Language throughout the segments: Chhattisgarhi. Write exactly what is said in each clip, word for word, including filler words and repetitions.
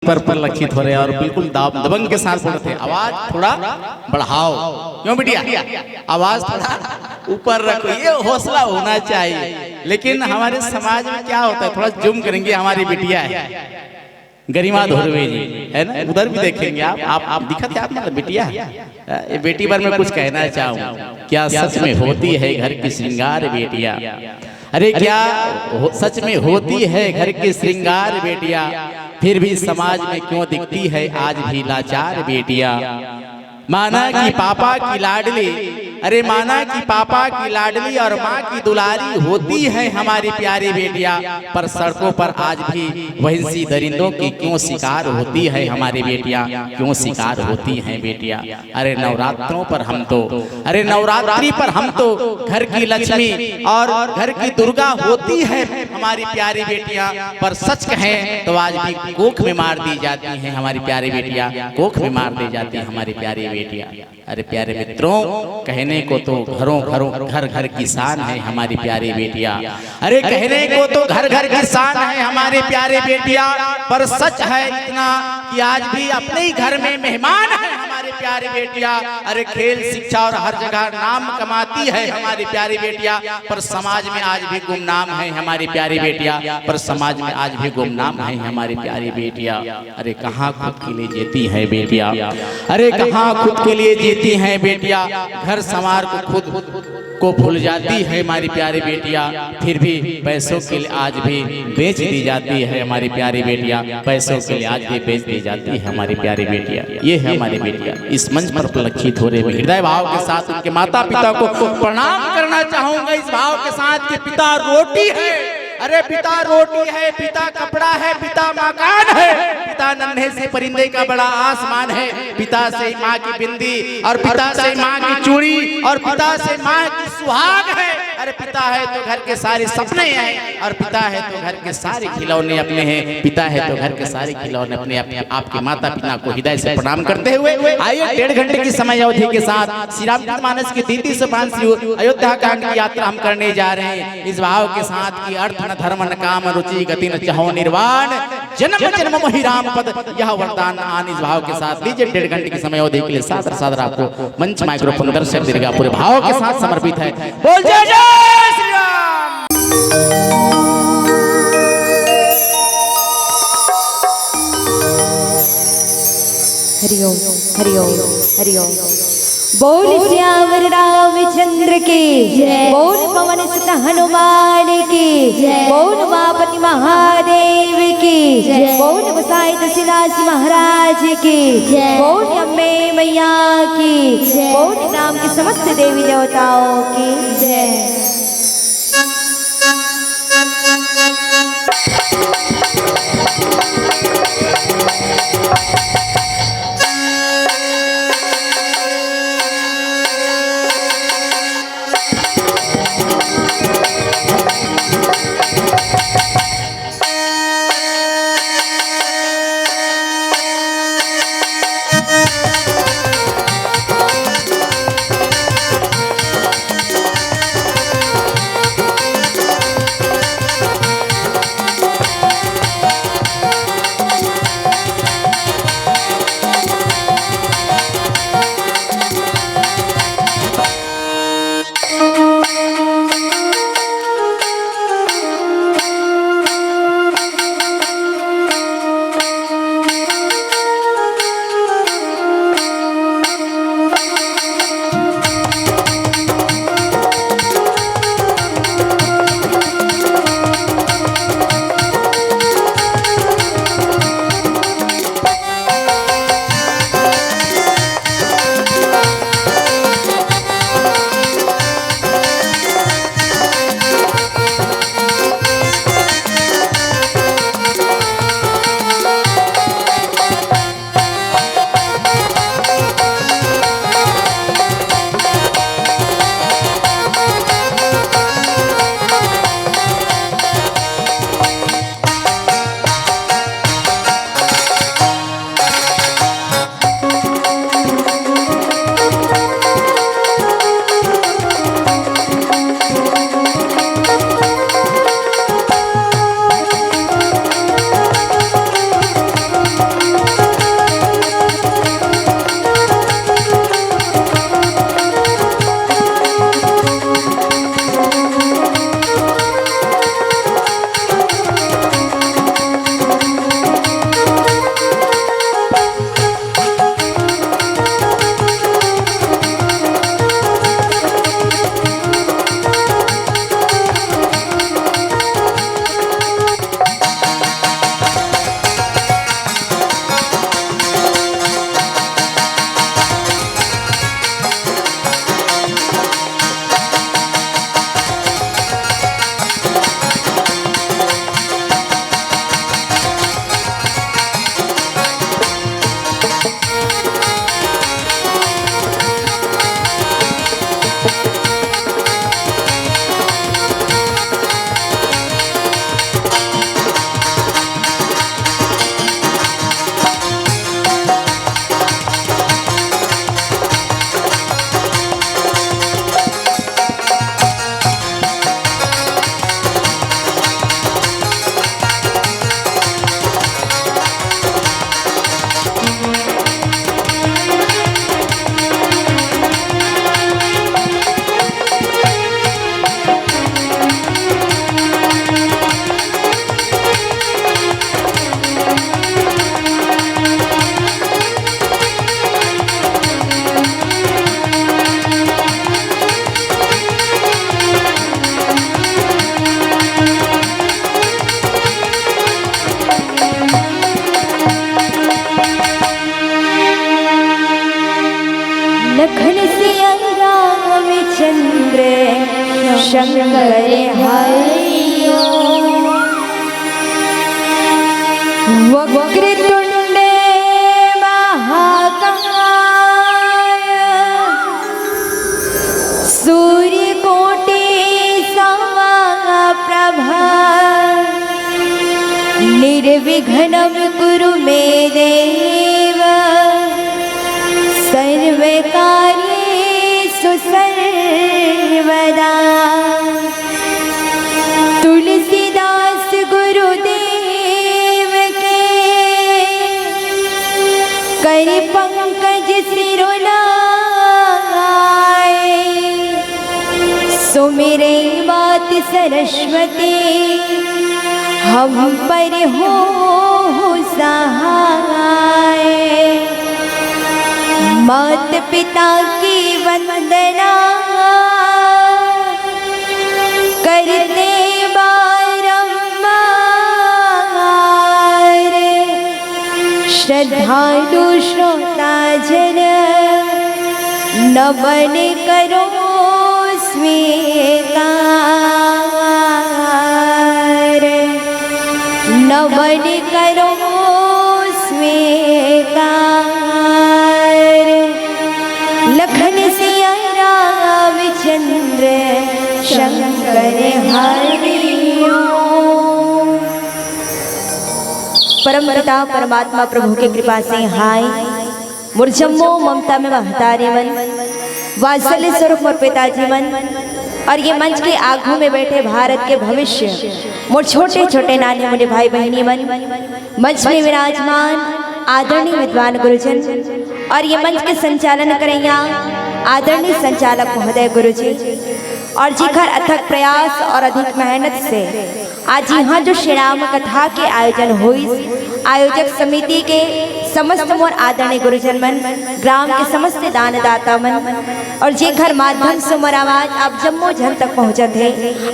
पर परिलक्षित हो रहे हैं और बिल्कुल दाब दबंग के साथ बोलते हैं, आवाज थोड़ा बढ़ाओ। क्यों बिटिया, आवाज थोड़ा ऊपर रखो, ये हौसला होना चाहिए। लेकिन हमारे समाज में क्या होता है, थोड़ा जूम करेंगे, हमारी बिटिया है गरिमा धुर्वे जी, है ना, उधर भी देखेंगे आप, आप, आप दिखत है, आप मतलब बिटिया है। ये बेटी पर मैं कुछ कहना चाहूँ, क्या सच में होती है घर की श्रृंगार बेटिया? अरे क्या हो, सच में होती है घर की श्रृंगार बेटिया? फिर भी समाज में क्यों दिखती है आज भी लाचार बेटिया? माना कि पापा की लाडली, अरे माना कि पापा की लाडली और माँ की दुलारी होती है हमारी प्यारी बेटिया, पर सड़कों पर आज भी वहिंसी दरिंदों की क्यों शिकार होती है हमारी बेटियाँ, क्यों शिकार होती हैं बेटियाँ? अरे नवरात्रों पर हम तो, अरे नवरात्रि पर हम तो घर की लक्ष्मी और घर की दुर्गा होती है हमारी प्यारी बेटियाँ, पर सच कहें तो आज भी कोख में मार दी जाती हैं हमारी प्यारी बेटियाँ, कोख में मार दी जाती हैं हमारी प्यारी बेटियाँ। अरे प्यारे मित्रों, कहने को तो घरों घरों घर घर की शान है हमारी प्यारी बेटियाँ। अरे कहने को तो घर घर की शान है हमारी प्यारी बेटियाँ, पर सच है इतना कि आज भी अपने ही घर में मेहमान है हमारी प्यारी बेटियाँ। अरे खेल, शिक्षा और हर जगह नाम कमाती है हमारी प्यारी बेटियाँ, पर समाज में आज भी गुमनाम है हमारी प्यारी बेटियाँ, पर समाज में आज भी गुमनाम है हमारी प्यारी बेटियाँ। अरे कहाँ खुद के लिए जीती हैं बेटियाँ, अरे कहाँ खुद के लिए जीती हैं बेटियाँ, घर संवार को खुद को भूल जाती है हमारी प्यारी बेटियाँ, फिर भी पैसों के लिए आज भी बेच दी जाती है हमारी प्यारी बेटियाँ, पैसों के लिए आज भी बेच दी जाती है हमारी प्यारी बेटियाँ। ये है हमारी बेटियाँ, इस मंच पर परिलक्षित हो रहे हृदय भाव के साथ उनके माता पिता को प्रणाम करना चाहूंगा इस भाव के साथ कि पिता रोटी है, अरे पिता रोटी है, पिता कपड़ा है, पिता मकान है, पिता नन्हे से परिंदे का बड़ा आसमान है, पिता से माँ की बिंदी और पिता से माँ की चूड़ी और पिता से माँ की सुहाग है। अरे पिता है तो घर के सारे सपने हैं और पिता है तो घर के सारे खिलौने अपने हैं, पिता है तो घर के सारे खिलौने अपने, अपने आपके माता पिता को हृदय से प्रणाम करते हुए आइए डेढ़ घंटे की समय अवधि के साथ श्री रामचरित मानस की द्वितीय सोपान श्री अयोध्या कांड की यात्रा हम करने जा रहे हैं। इस भाव के साथ कि अर्थ न धर्म न काम रुचि गति न चाहो निर्वाण, जन्म जन्म मोहि राम पद यह वरदान आन। इस भाव के साथ लीजिए डेढ़ घंटे की समय अवधि के लिए सादर सादर आपको मंच माइक्रोफोन दर्शक दीर्घा पूरे भाव के साथ समर्पित है। बोल जय जय श्री राम। हरिओम, हरिओम, हरिओम। बोल सियावर रामचंद्र की जय। बोल पवन सुत हनुमान की जय। बोल उमापति महादेव की जय। बोल गोसाई तुलसीदास महाराज की जय। बोल अम्बे मैया की जय। बोल नाम की समस्त देवी देवताओं की जय। शंकर हरि ओम। वक्रतुंडे महाकाय सूर्यकोटि समप्रभा निर्विघ्नं कुरु मे देव सर्वकार्येषु सर्वदा। तुलसीदास गुरुदेव के कर पंकज सिर लाए। सुमिरे मात सरस्वती हम पर हो सहाय। मात पिता की वंदना करते बारंबार। श्रद्धालु श्रोता जन नमन करो स्वीकार। नमन करो स्वीकार। लखन सिया रामचंद्र शंकर हरि ओम। परम पिता परमात्मा प्रभु के कृपा से हाय मोर जम्मो ममता में महतारी मन, वात्सल्य स्वरूप मोर पिताजी मन, और ये मंच के आगू में बैठे भारत के भविष्य, मोर छोटे छोटे नाने मुने भाई बहिनी मन, मंच में विराजमान आदरणीय विद्वान गुरुजन और ये मंच के संचालन करैया आदरणीय संचालक महोदय गुरुजी, और जेखर अथक प्रयास और अधिक मेहनत से आज यहाँ जो श्री राम कथा के आयोजन होइस, आयोजक समिति के समस्त मोर आदरणीय गुरुजन मन, ग्राम के समस्त दानदाता मन, और जेखर माध्यम से मोर आवाज आप जम्मो झन तक पहुँचत हे,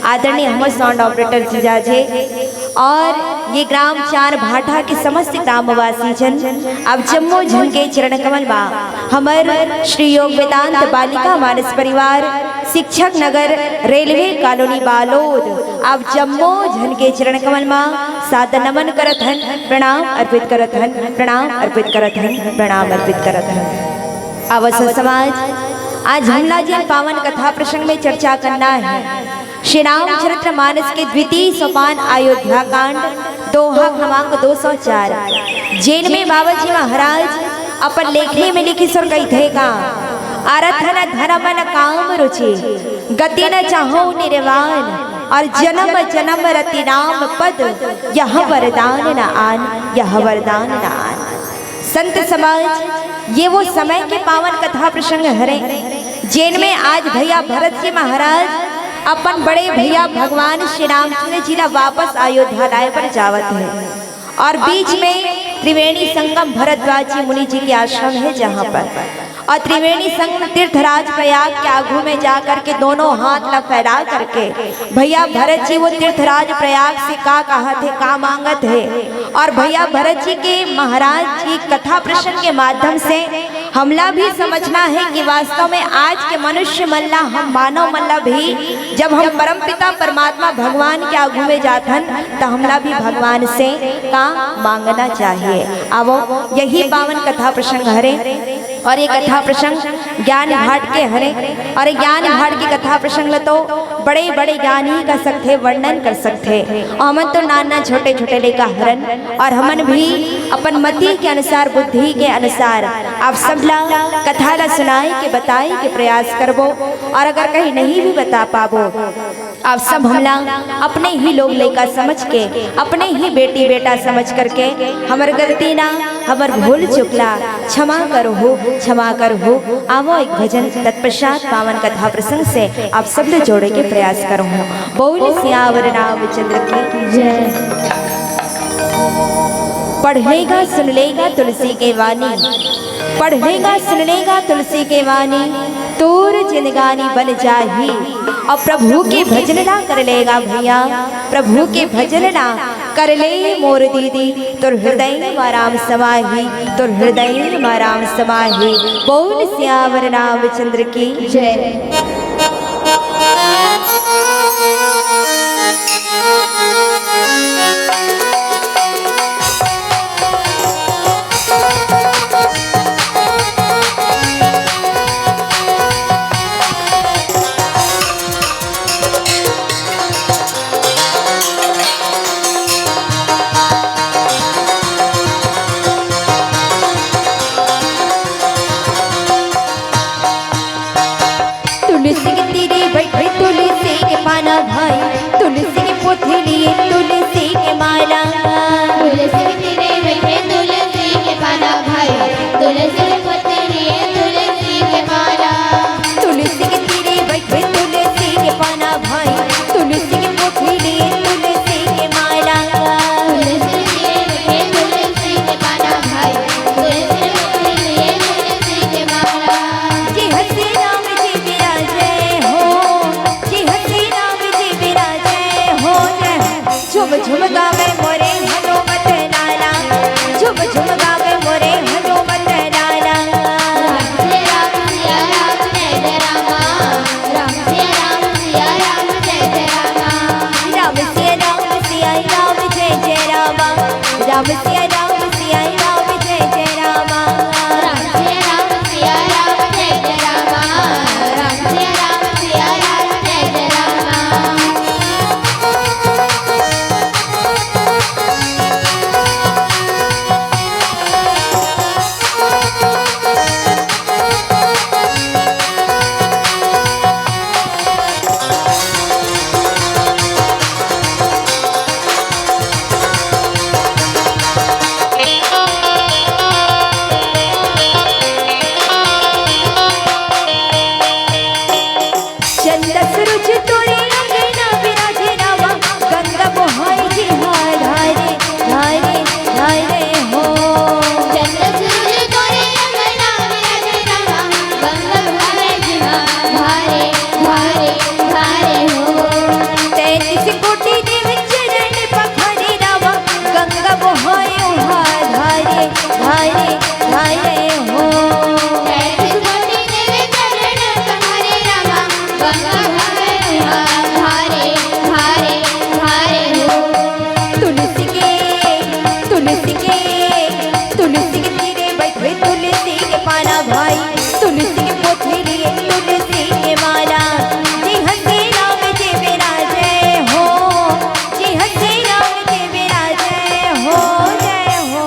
आदरणीय हमर साउंड ऑपरेटर जीजा जी, और ये ग्राम चार भाठा के समस्त ग्रामवासी जन, आप जम्मो झन के चरण कमल मा हमर श्री योग वेदांत बालिका मानस परिवार, शिक्षक नगर, रेलवे कॉलोनी बालोद, आप जम्मो झन के चरण कमल मा सादर नमन करत हन, प्रणाम अर्पित करत हन, प्रणाम अर्पित करत हन, प्रणाम अर्पित करत हन। आवत हे समाज, आज हमला जेन पावन कथा प्रसंग में चर्चा करना हे, श्री रामचरित्र मानस के द्वितीय सोपान अयोध्या कांड, दोहा क्रमांक दो सौ चार, जेन में बाबा जी महाराज अपन लेखनी में लिखिस और कहिथे का, अरथ न धरम न काम रुचि, गति न चाहौ निर्वान, और जन्म जन्म रति राम पद, यह वरदान न आन, यह वरदान न आन। संत समाज, ये वो समय के पावन कथा प्रसंग हरे, जेन में आज भैया भरत जी महाराज अपन बड़े भैया भगवान श्री रामचंद्र जी ला वापस अयोध्या लाए बर जावत हे, और बीच में त्रिवेणी संगम भरद्वाज जी मुनि जी के आश्रम हे, जहाँ पर और त्रिवेणी संगम तीर्थराज प्रयाग के आगू में जा करके दोनों हाथ ला फैला करके भैया भरत जी वो तीर्थराज प्रयाग से का कहत हे, का मांगत हे, और भैया भरत जी के महाराज जी कथा प्रसंग के माध्यम से हमला भी समझना हे कि वास्तव में आज के मनुष्य मन ला, हम मानव मन ला भी जब हम परमपिता परमात्मा भगवान के आगू में जाथन, त हमला भी भगवान से का मांगना चाहिए। आवो, यही पावन कथा प्रसंग हरे। और ये कथा प्रसंग ज्ञान भाट के हरे, और ये ज्ञान भाट के कथा प्रसंग ल तो बड़े बड़े ज्ञानी कर सकथे, वर्णन कर सकथे। और हमन तो नाना छोटे छोटे लइका हरन, और हमन भी अपन मति के अनुसार, बुद्धि के अनुसार आप सब ला कथा ला सुनाए के, बताए के प्रयास करबो। और अगर कहीं नहीं भी बता पाबो, आप सब हमला अपने ही लोग लइका समझ के, अपने ही बेटी बेटा समझ करके हमर गलती ला, हमर भूल चूक ला क्षमा करहू, क्षमा करहू। आवो एक भजन, तत्पश्चात पावन कथा प्रसंग से आप सब ले जोड़े के प्रयास करहू। बोल सियावर रामचंद्र की जय। पढ़ लेगा सुन लेगा तुलसी के वाणी, पढ़ लेगा सुन लेगा तुलसी के वाणी, तोर जिंदगानी बन जाही। और प्रभु के भजन ला कर लेगा भैया, प्रभु के भजन ला कर ले मोर दीदी, तोर हृदय मा राम समाही, तोर हृदय मा राम समाही। बोल सियावर रामचंद्र की जय। लिए तुलसी के माला। तुलसी के तीरे बैठे तुलसी के पाना भाई, तुलसी के पत्ती लिए तुलसी के माला। तुलसी के तीरे बैठे तुलसी के पाना भाई, तुलसी के पोथी लिए तुलसी के माला। तुलसी के तीरे बैठे तुलसी के पाना भाई, तुलसी के पोथी लिए तुलसी के माला। जी हंसी राम जी विराजे हो, जी हंसी राम जी विराजे हो। जय झुम झुम गावे मोरे हनुमत लाला, झुम झुम गावे मोरे हनुमत लाला। राम सिया राम सिया राम जय जय रामा, राम सिया राम सिया राम जय जय रामा। राम सिया राम सिया राम जय जय रामा, राम सिया राम सिया राम जय जय रामा। राम सिया राम सिया राम जय जय रामा, राम सिया राम सिया राम जय जय रामा। चंदा सूरज तोरे अंगना विराजे रामा, गंगा मोहाई जी हा धारे, धारे, धारे हो। चंदा सूरज तोरे अंगना विराजे रामा, गंगा मोहाई जी हा धारे, धारे, धारे हो। तैंतीस कोटि देव चरण पखारे रामा, गंगा मोहाई हा धारे, धारे, धारे हो। तैंतीस कोटि देव चरण पखारे रामा, गंगा मोहाई हा धारे, धारे, धारे हो। तुलसी के, तुलसी के, तुलसी के तीरे बैठे तुलसी के पाना भाई, तुलसी के पोथी लिए तुलसी के माला। जी हंसी राम जी विराजे हो, जी हंसी राम जी विराजे हो। जय हो।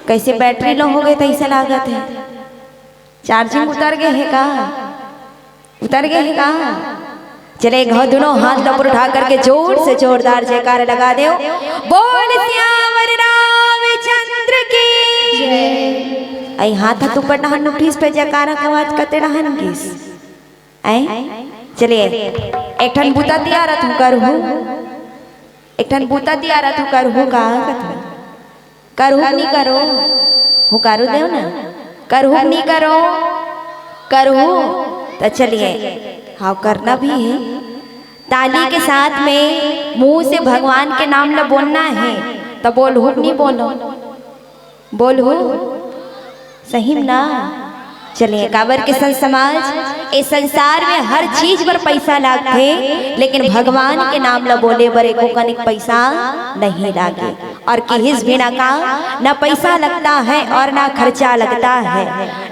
कैसे बैटरी लो हो गए, तैसे लागत है। चार्जिंग उतर गए है का? उतर गए है का? चले, एक घाव दोनों हाथ ऊपर उठा करके जोर से जोरदार जयकार लगा दो। बोल सियावर रामचंद्र की। आई हाथ हाथ ऊपर डहन उठिस पे जयकारा के आवाज कते डहन गिस। ऐ? चलिए, एक ठन बूता दिया रथू करहू, एक ठन बूता दिया रथू करहू का कथू? करहू नी करो, हुकारू देव ना, करहू नी करो, करहू। तो चलिए, हाँ, करना भी है। ताली के साथ में मुंह से भगवान के नाम ला बोलना है। तो बोलहू नी बोलो, बोलहू सही में ना। चलिए, काबर के संत समाज, ए संसार में हर चीज बर पैसा लागथे, लेकिन भगवान के नाम ला बोले बर एको कनिक पैसा नहीं लागे। और किहिस भी ना का, ना पैसा लगता है और ना खर्चा लगता है,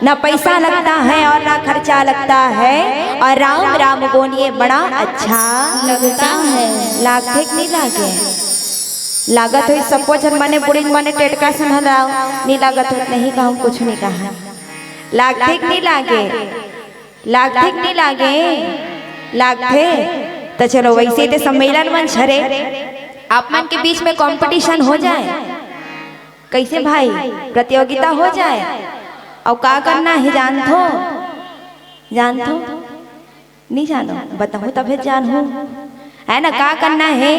ना पैसा लगता है और ना खर्चा लगता है। और राम राम बोलिए, बड़ा अच्छा लगता है। लागथे कि नहीं लागे? लागत होही, सबो झन मने बुढ़िन मने टेटका सन हलाओ, नहीं लागत होही, नहीं कहूँ, कुछ नहीं कहा। लागथे कि नहीं लागे? लागथे कि नहीं लागे? लागथे। तो चलो, वैसे ते सम्मेलन मंच हरे, आप मन के बीच में कंपटीशन हो जाए। कैसे भाई, प्रतियोगिता हो जाए? और का करना है, जानथो? जानथो? नहीं जानो, बताहूँ तभे जानहू। है ना, का करना है?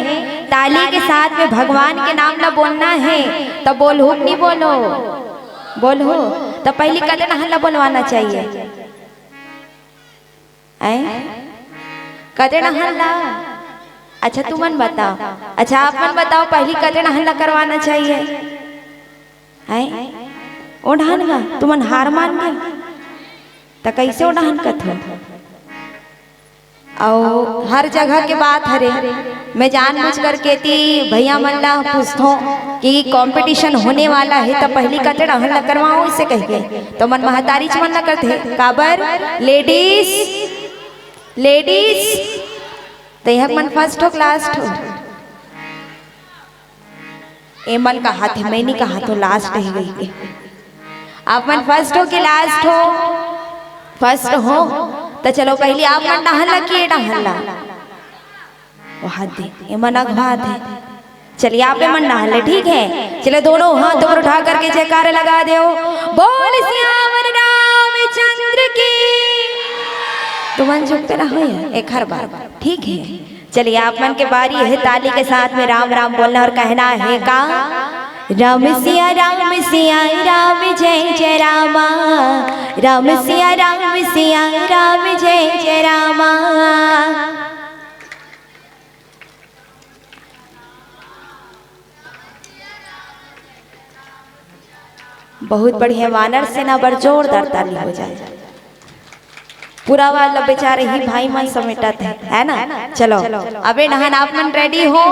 ताली के साथ में भगवान के नाम ला बोलना है। तो बोलहू कि नहीं बोलो? बोलहू। तो पहली कते डहन ला बोलवाना चाहिए? ऐ? कते डहन ला? अच्छा, तुमन बताओ। अच्छा, आप मन बताओ, पहली कते डहन ला करवाना चाहिए? हैं? ओ डहन गा, तुमन हार मान गए? त कैसे ओ डहन कथो? अउ हर जगह के बात हरे, मैं जानबूझ करके ती भैया मन ला पूछथों कि कंपटीशन होने वाला है, त पहली कते डहन ला करवाओ, इसे कह के। तो मन महतारीच मन ला करथे, काबर? लेडीज, लेडीज, त यहाँ मन फर्स्ट हो, लास्ट हो? ए मन कहाथे, मैं नहीं कहाथों, लास्ट ही गई के। आप मन फर्स्ट हो कि लास्ट हो? फर्स्ट हो। तो चलो, पहली आप मन डहन ला कि ए डहन ला? हाथ दे, ये मन अघवात हे। चलिए, आप ये मन नहा ले, ठीक है? चले, दोनों हाथ ऊपर उठा करके जयकारा लगा दो। बोल सियावर रामचंद्र की। तो मन झुकते रहो यार, एक हर बार, ठीक है? चलिए, आप मन के बारी है ताली के साथ में राम राम बोलना और कहना है का, राम सिया राम सिया राम जय जय रामा, राम सिया राम सिया राम जय जय रामा। बहुत बढ़िया, वानर सेना बर जोरदार ताली हो जाए। पूरा वाला बेचारे ही भाई मन समेटत है, है ना? चलो, अबे नहन, आप मन रेडी हो?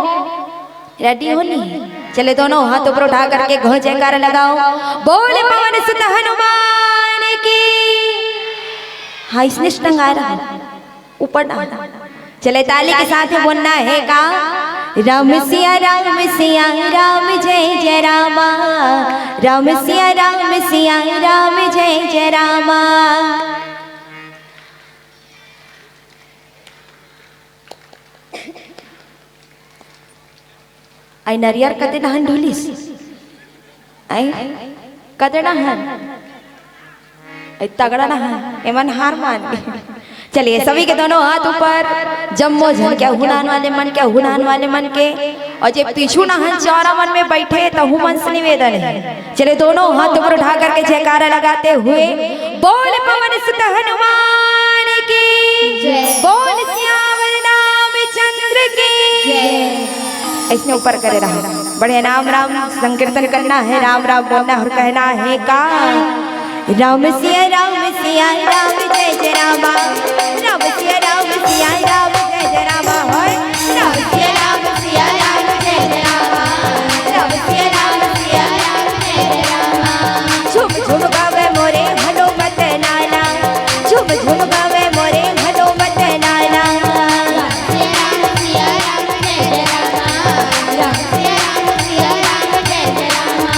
रेडी हो नहीं? चले, दोनों हाथ ऊपर उठा करके घो जयकारा लगाओ। बोले पवन सुत हनुमान की। हाँ, इसने टंगा रहा ऊपर ना। चले, ताली के साथ में बोलना है का, राम सिया राम सिया राम जय जय रामा, राम सिया राम सिया राम जय जय रामा। आई नरियर कते नहन ढुलिस? आई कते नहन? आई तगड़ा नहन, एमन हार मान गे। चलिए, सभी के दोनों हाथ ऊपर, जम्मो झन के हुनान वाले मन के, हुनान वाले मन के, और जे पीछू नहन चौरा मन में बैठे, तहु मन से निवेदन है। चले, दोनों हाथ ऊपर उठा करके जयकारा लगाते हुए, बोल पवन सुत हनुमान की, जय। बोल सियावर रामचंद्र की। जय। इसने ऊपर करे रहा। बढ़िया, राम राम संकीर्तन करना है, राम राम बोलना और कहना है का, राम सिया राम सिया राम जय जय रामा, राम सिया राम सिया राम जय जय रामा, होय। राम सिया राम सिया राम जय जय रामा, राम सिया राम सिया राम जय जय रामा। झुम झुम गावे मोरे हनुमत लाला, झुम झुम गावे मोरे हनुमत लाला। राम सिया राम सिया राम जय जय रामा, राम सिया राम सिया राम जय जय रामा।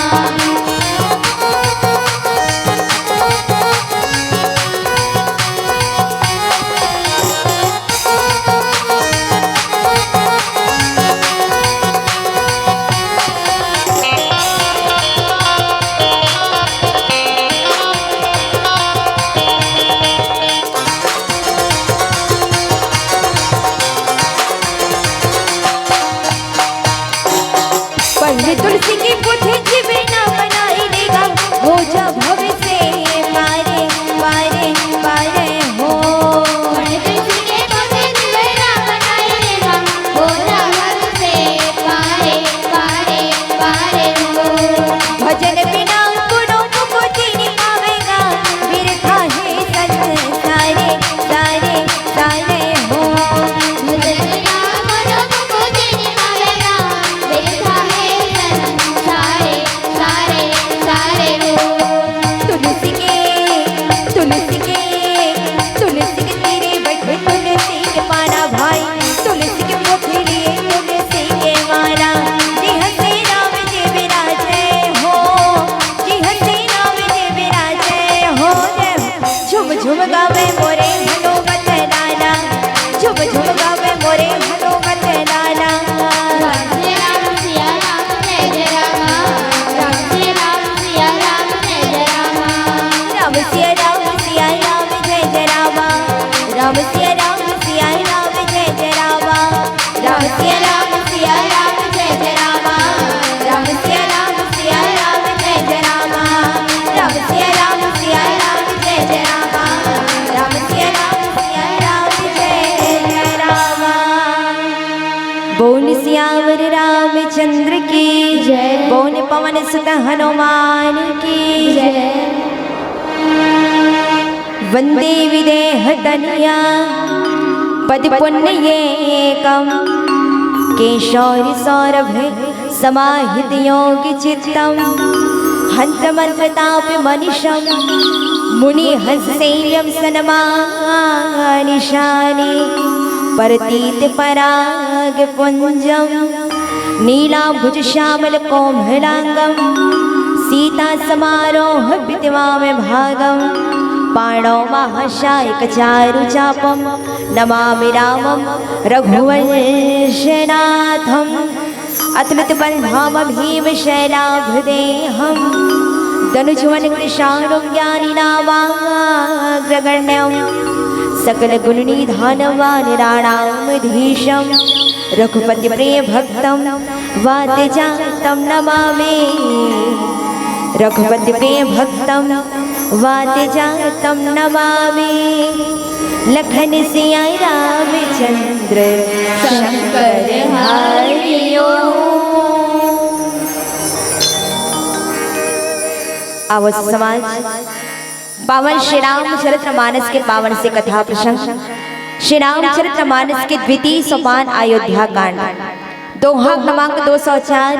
पहिले तुलसी के पोथी जीवे ना बनाई देगा, हो जा भव से पारे, पारे, पारे हो। पहिले तुलसी के पोथी जीवे ना बनाई देगा, हो जा भव से पारे, पारे, पारे हो। भजन बिना कोनो मुक्ति नहीं पावेगा, बिरथा है संसारे, सारे, सारे हो। भजन बिना कोनो मुक्ति नहीं पावेगा, बिरथा है संसारे, सारे, सारे हो। तुलसी के, तुलसी के, तुलसी के तीरे बैठे तुलसी के पाना भाई, तुलसी के पोथी लिए तुलसी के माला। जी हंसी राम जी विराजे हो, जी हंसी राम जी विराजे हो, जय हो। झुम झुम गावे मोरे हनुमत लाला, झुम झुम गावे मोरे हनुमत लाला। राम सिया राम सिया राम जय जय रामा, राम सिया राम सिया राम जय जय रामा। राम सिया राम सिया राम जय जय रामा, राम सिया राम सिया राम जय जय रामा। राम सिया राम सिया राम जय जय रामा, राम सिया राम सिया राम जय जय रामा, राम सिया राम सिया राम जय जय रामा, राम सिया राम सिया राम जय जय रामा। बोल सियावर रामचंद्र की जय। बोल पवन सुत हनुमान की जय। वंदे विदेह तनया पद पुण्येकम केशौर सौरभ समाहित योग चित्तम हंत मंत्र ताप मनिशम मुनि हंस सेव्यम सनमानिशानि परतीत पराग पुंजम नीलाभुज श्यामल कोमलांगम सीता समारोह विद्वाम भागम बाणौ महाशयकचारुचापं नमामि रामं रघुवंशनाथम्। अतुलितबलधामं भीमशैलाभदेहं दनुजवनकृशानुं ज्ञानिनामाग्रगण्यं सकलगुणनिधानं वानराणामधीशं रघुपतिप्रियभक्तं वातजातं नमामि। रघुपतिप्रियभक्तं वातजातं नमामि। लखन सिया रामचंद्र शंकर हरि ओम। आवो समाज, पावन श्री रामचरित्र मानस के पावन से कथा प्रसंग, श्री रामचरित्र मानस के द्वितीय सोपान अयोध्या कांड, दोहा क्रमांक दो सौ चार,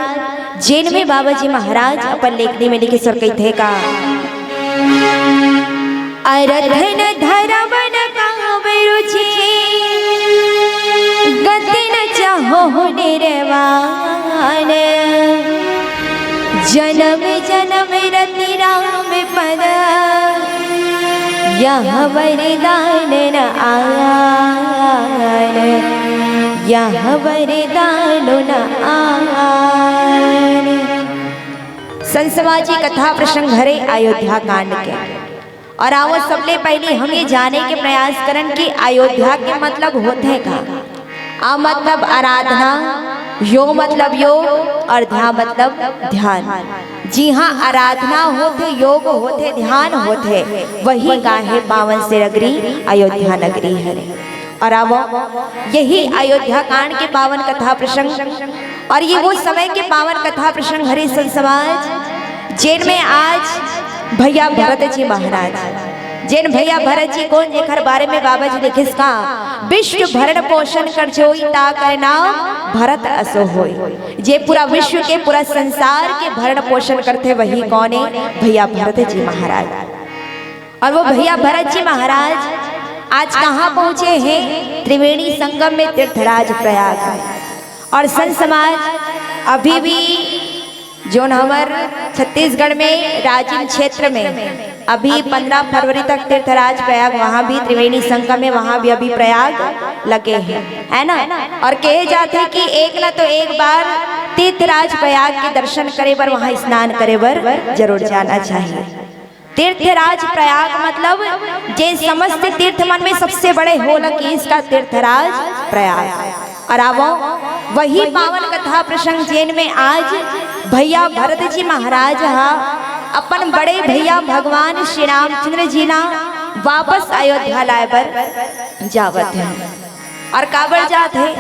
जेन में बाबा जी महाराज अपन लेखनी में लिखे स्वर कहिथे का। अरथ न धरम न काम रुचि, गति न चाहो निर्वाण। जन्म जन्म रति राम पद, यह वरदान न आन, यह वरदान न आन। संत समाज जी, कथा प्रसंग हरे अयोध्या कांड के। और आवो, सबले पहले हम ये जाने के प्रयास करन कि अयोध्या के मतलब होथे का। अ मतलब आराधना, यो मतलब योग और ध्या मतलब ध्यान। जी हाँ, आराधना होथे, योग होथे, ध्यान होथे, वही का हे पावन से नगरी अयोध्या नगरी हे। और आवो, यही अयोध्या कांड के पावन कथा प्रसंग और ये वो समय के पावन कथा प्रसंग हरे संत समाज, जेन में आज भैया भरत जी महाराज, जेन भैया भरत जी कोन, जेकर बारे में बाबा जी लिखिस का, विश्व भरण पोषण कर जोई, ता कर नाम भरत असो होई। जे पूरा विश्व के, पूरा संसार के भरण पोषण करथे, वही कोन हे? भैया भरत जी महाराज। और वो भैया भरत जी महाराज आज कहाँ पहुँचे हैं? त्रिवेणी संगम में, तीर्थराज प्रयाग में। और संत समाज अभी भी, जोन हमर छत्तीसगढ़ में राजिम क्षेत्र में अभी पन्द्रह फरवरी तक तीर्थराज प्रयाग, वहाँ भी त्रिवेणी संगम में, वहाँ भी अभी प्रयाग लगे हैं, है ना? और कहे जाथे कि एक ना तो एक बार तीर्थराज प्रयाग के दर्शन करे बर, वहाँ स्नान करे बर जरूर जाना चाहिए। तीर्थराज प्रयाग मतलब जे समस्त तीर्थ मन में सबसे बड़े होलकीस का तीर्थराज प्रयाग। और आवो, वही पावन कथा प्रसंग, जेन में आज भैया भरत जी महाराज हा अपन बड़े भैया भगवान श्री रामचंद्र जी ला वापस अयोध्या लाए बर जावत हे। और काबर जात हे?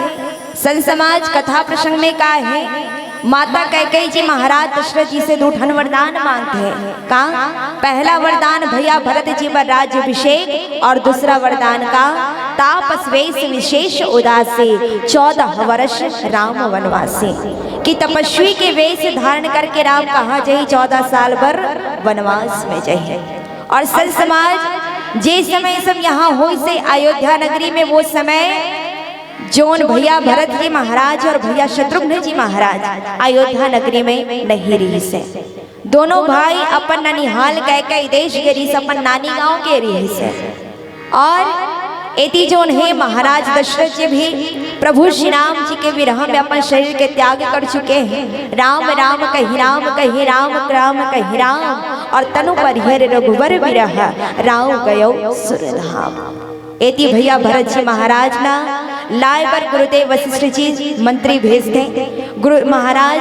संत समाज, कथा प्रसंग में का हे? माता कैकेयी जी महाराज दशरथ जी से दू ठन वरदान मांगथे। का? पहला वरदान भैया भरत जी बर राज्य अभिषेक और दूसरा वरदान का? तापस वेश विशेष उदासे चौदह वर्ष राम वनवासे। कि तपस्वी के वेश धारण करके राम कहाँ जाही? चौदह साल बर वनवास में जाही। और संत समाज, जे समय सब यहाँ होइसे अयोध्या नगरी में, वो समय जोन भैया भरत जी महाराज और भैया शत्रुघ्न जी महाराज अयोध्या नगरी में नहीं रहिसे। दोनों भाई अपन ननिहाल कैकेयी देश गे रहिस, अपन नानी गांव गे रहिसे। और एती जोन हे महाराज दशरथ जी भी प्रभु श्री राम जी के विरह में अपन शरीर के त्याग कर चुके हैं। राम राम कहि राम कहि राम राम कहि राम, और तनु परिहर रघुवर विरह राम गयो सुरधाम। एती भैया भरत जी महाराज ला लाए बर गुरुदेव वशिष्ठ जी मंत्री भेजथे। गुरु महाराज,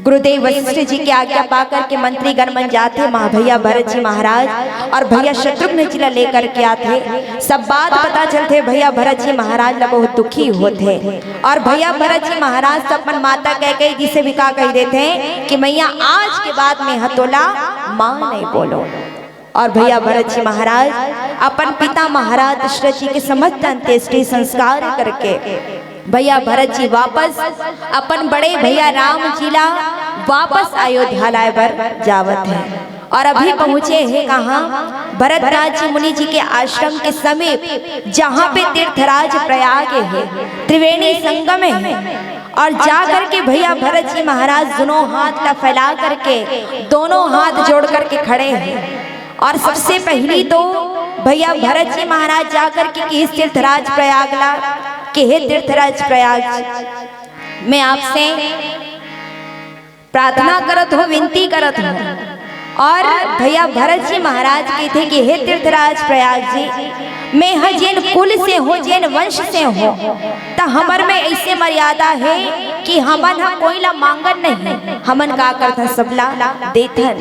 गुरुदेव वशिष्ठ जी के आज्ञा पा करके मंत्रीगण मन जाथे, महा भैया भरत जी महाराज और भैया शत्रुघ्न जी ला लेकर के आथे। सब बात पता चलथे, भैया भरत जी महाराज ला बहुत दुखी होथे। और भैया भरत जी महाराज तो अपन माता कैकेयी जी से भी का कहि देथे कि मैया, आज के बाद में ह तोला माँ नहीं बोलो। और भैया भरत जी महाराज अपन पिता महाराज दशरथ जी के समस्त अंत्येष्टि संस्कार करके भैया भरत जी वापस अपन बड़े भैया राम जी ला वापस अयोध्या लाए बर जावत हे। और अभी पहुँचे हे कहाँ? भरद्वाज जी मुनि जी के आश्रम के समीप, जहाँ पे तीर्थराज प्रयाग हे, त्रिवेणी संगम हे। और जा करके भैया भरत जी महाराज दोनों हाथ ला फैला करके, दोनों हाथ जोड़ करके खड़े हे। और सबसे पहली तो भैया भरत जी महाराज जाकर के किहिस तीर्थराज प्रयाग ला कि हे तीर्थराज प्रयाग, मैं आपसे प्रार्थना करत हों, विनती करत हों। और भैया भरत जी महाराज कहिथे कि हे तीर्थराज प्रयाग जी, मैं ह जेन कुल से हों, जेन वंश से हों, त हमर में ऐसे मर्यादा हे कि हमन ह कोई ला मांगन नहीं, हमन का करथन, सबला देथन।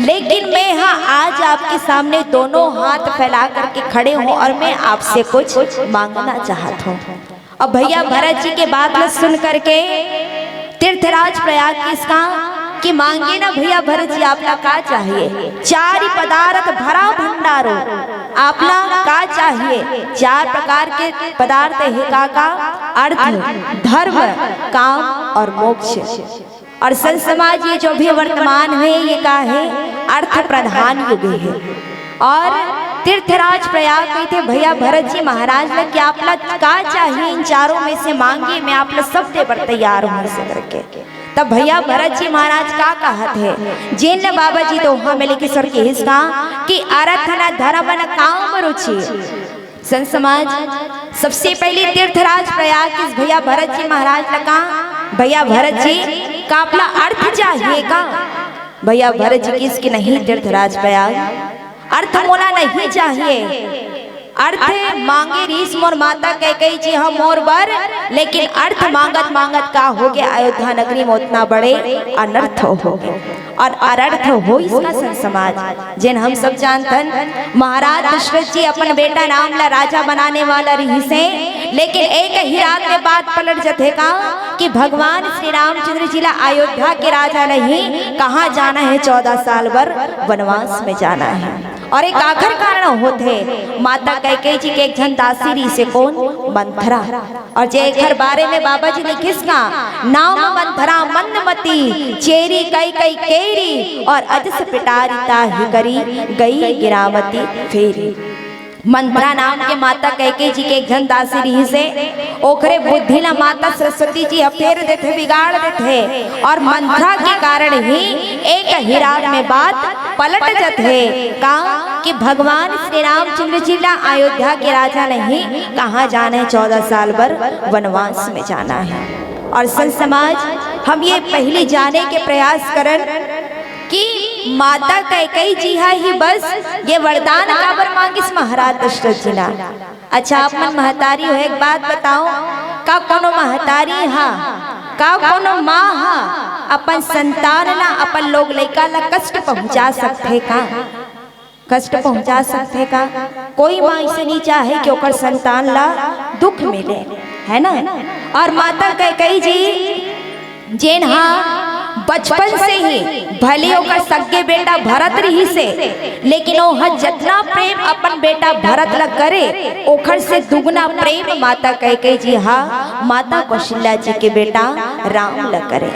लेकिन मैं ह आज आपके सामने दोनों हाथ फैला करके खड़े हों और मैं आपसे कुछ मांगना चाहत हों। अब भैया भरत जी के बात ला सुन करके तीर्थराज प्रयाग किहिस का कि मांगे ना भैया भरत जी, आपला का चाहिए? चारि पदार्थ भरा भंडारो, आपला का चाहिए? चार प्रकार के पदार्थ हे का का? अर्थ, धर्म, काम और मोक्ष। और संत समाज, ये जो भी वर्तमान हे, ये का हे? अर्थ प्रधान युग हे। और तीर्थराज प्रयाग कहिथे भैया भरत जी महाराज ला कि आपला का चाहिए, इन चारों में से मांगिए, मैं आपला सब दे बर तैयार हों, ऐसे करके। तब भैया भरत जी महाराज का कहत हे, जेन ल बाबा जी दोहा में लिखिस और किहिस का कि अर्थ न धर्म न काम रुचि। संत समाज, सबसे पहले तीर्थराज प्रयाग किहिस भैया भरत जी महाराज ला का, भैया भरत जी, का आपला अर्थ चाहिए का? भैया भरत जी किहिस कि नहीं तीर्थराज प्रयाग, अर्थ मोला नहीं चाहिए। अर्थ मांगे रिहिस मोर माता कैकई जी ह मोर बर, लेकिन अर्थ मांगत मांगत का होगे, अयोध्या नगरी में ओतना बड़े अनर्थ होगे। और अनर्थ होइस का संत समाज, जेन हम सब जानथन, महाराज दशरथ जी अपन बेटा राम ला राजा बनाने वाला रिहिस हे, लेकिन एक ही रात में बात पलट जथे का कि भगवान श्री रामचंद्र जी ला अयोध्या के राजा नहीं, कहाँ जाना हे, चौदह साल बर वनवास में जाना हे। और एक आखिर कारण होथे, माता कैकई जी के एक झन दासी रिहिस हे, कोन? मंथरा। और जे एकर बारे में बाबा जी लिखिस ना, नाम मंथरा मंदमती, चेरी कैकई केरी, और अजस पिटारी ताहि करी, गई गिरावती फेरी। मंथरा नाम के माता कैकई जी के एक झन दासी रिहिस हे, ओकरे बुद्धि ला माता सरस्वती जी ह फेर देथे, बिगाड़ देथे, और मंथरा के कारण ही एक ही रात में बात पलट जथे का कि भगवान श्री रामचंद्र जी ला अयोध्या के राजा नहीं, कहाँ जाना हे, चौदह साल बर वनवास में जाना हे। और संत समाज, हम ये पहली जाने के प्रयास करन कि माता कैकई जी ह ही बस ये वरदान काबर मांगिस महाराज दशरथ जी ला। अच्छा, आप मन महतारी हो, एक बात बताओ, का कोनो महतारी ह, का कोनो माँ ह अपन संतान ला, अपन लोग लइका ला कष्ट पहुँचा सकथे का? कष्ट पहुँचा सकथे का? कोई माँ अइसे नहीं चाहे कि ओकर संतान ला दुख मिले, है ना? और माता कैकई जी जेन हा बचपन से ही भले ओकर सगे बेटा भरत रिहिस हे, लेकिन ओह जतना प्रेम अपन बेटा भरत ला करे, ओखर से दुगुना प्रेम माता कैकई जी हा माता कौशल्या जी के बेटा राम ला करे।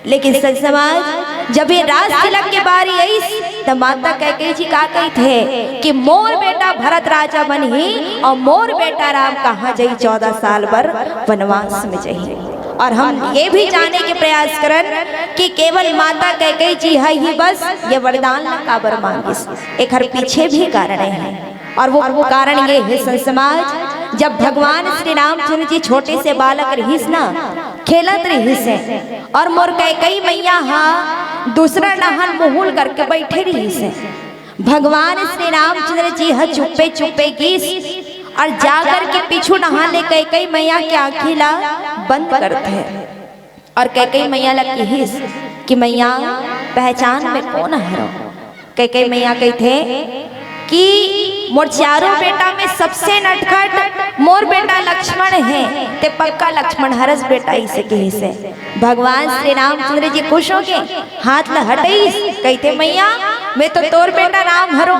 लेकिन संत समाज, जब ये राज तिलक के बारी आइस, त माता कैकई जी का कहिथे कि मोर बेटा भरत राजा बनही और मोर बेटा राम कहाँ जाही, चौदह साल बर वनवास में जाही। और हम ये भी जाने के प्रयास करन कि केवल माता कैकई जी ह ही बस ये वरदान ला काबर मांगिस, एखर पीछे भी कारण हे। और वो कारण ये हे संत समाज, जब भगवान श्री रामचंद्र जी छोटे से बालक रिहिस ना, खेलत रिहिस हे, और मोर कैकई मैया हा दूसरा डहन मुहुल करके बैठे रिहिस हे। भगवान श्री रामचंद्र जी ह चुप्पे चुप्पे गिस और जाकर के पीछू डहन ले कैकई मैया के आँखी ला बंद कर दे। और कैकई मैया ला किहिस कि मैया, पहचान में कोन हरो? कैकई मैया कहिथे कि मोर चारों बेटा में सबसे नटखट मोर बेटा लक्ष्मण हे, ते पक्का लक्ष्मण हरस बेटा, अइसे किहिस हे। भगवान श्री रामचंद्र जी खुश होके हाथ ला हटइस, कहिथे, मैया, मैं तो तोर बेटा राम हरो।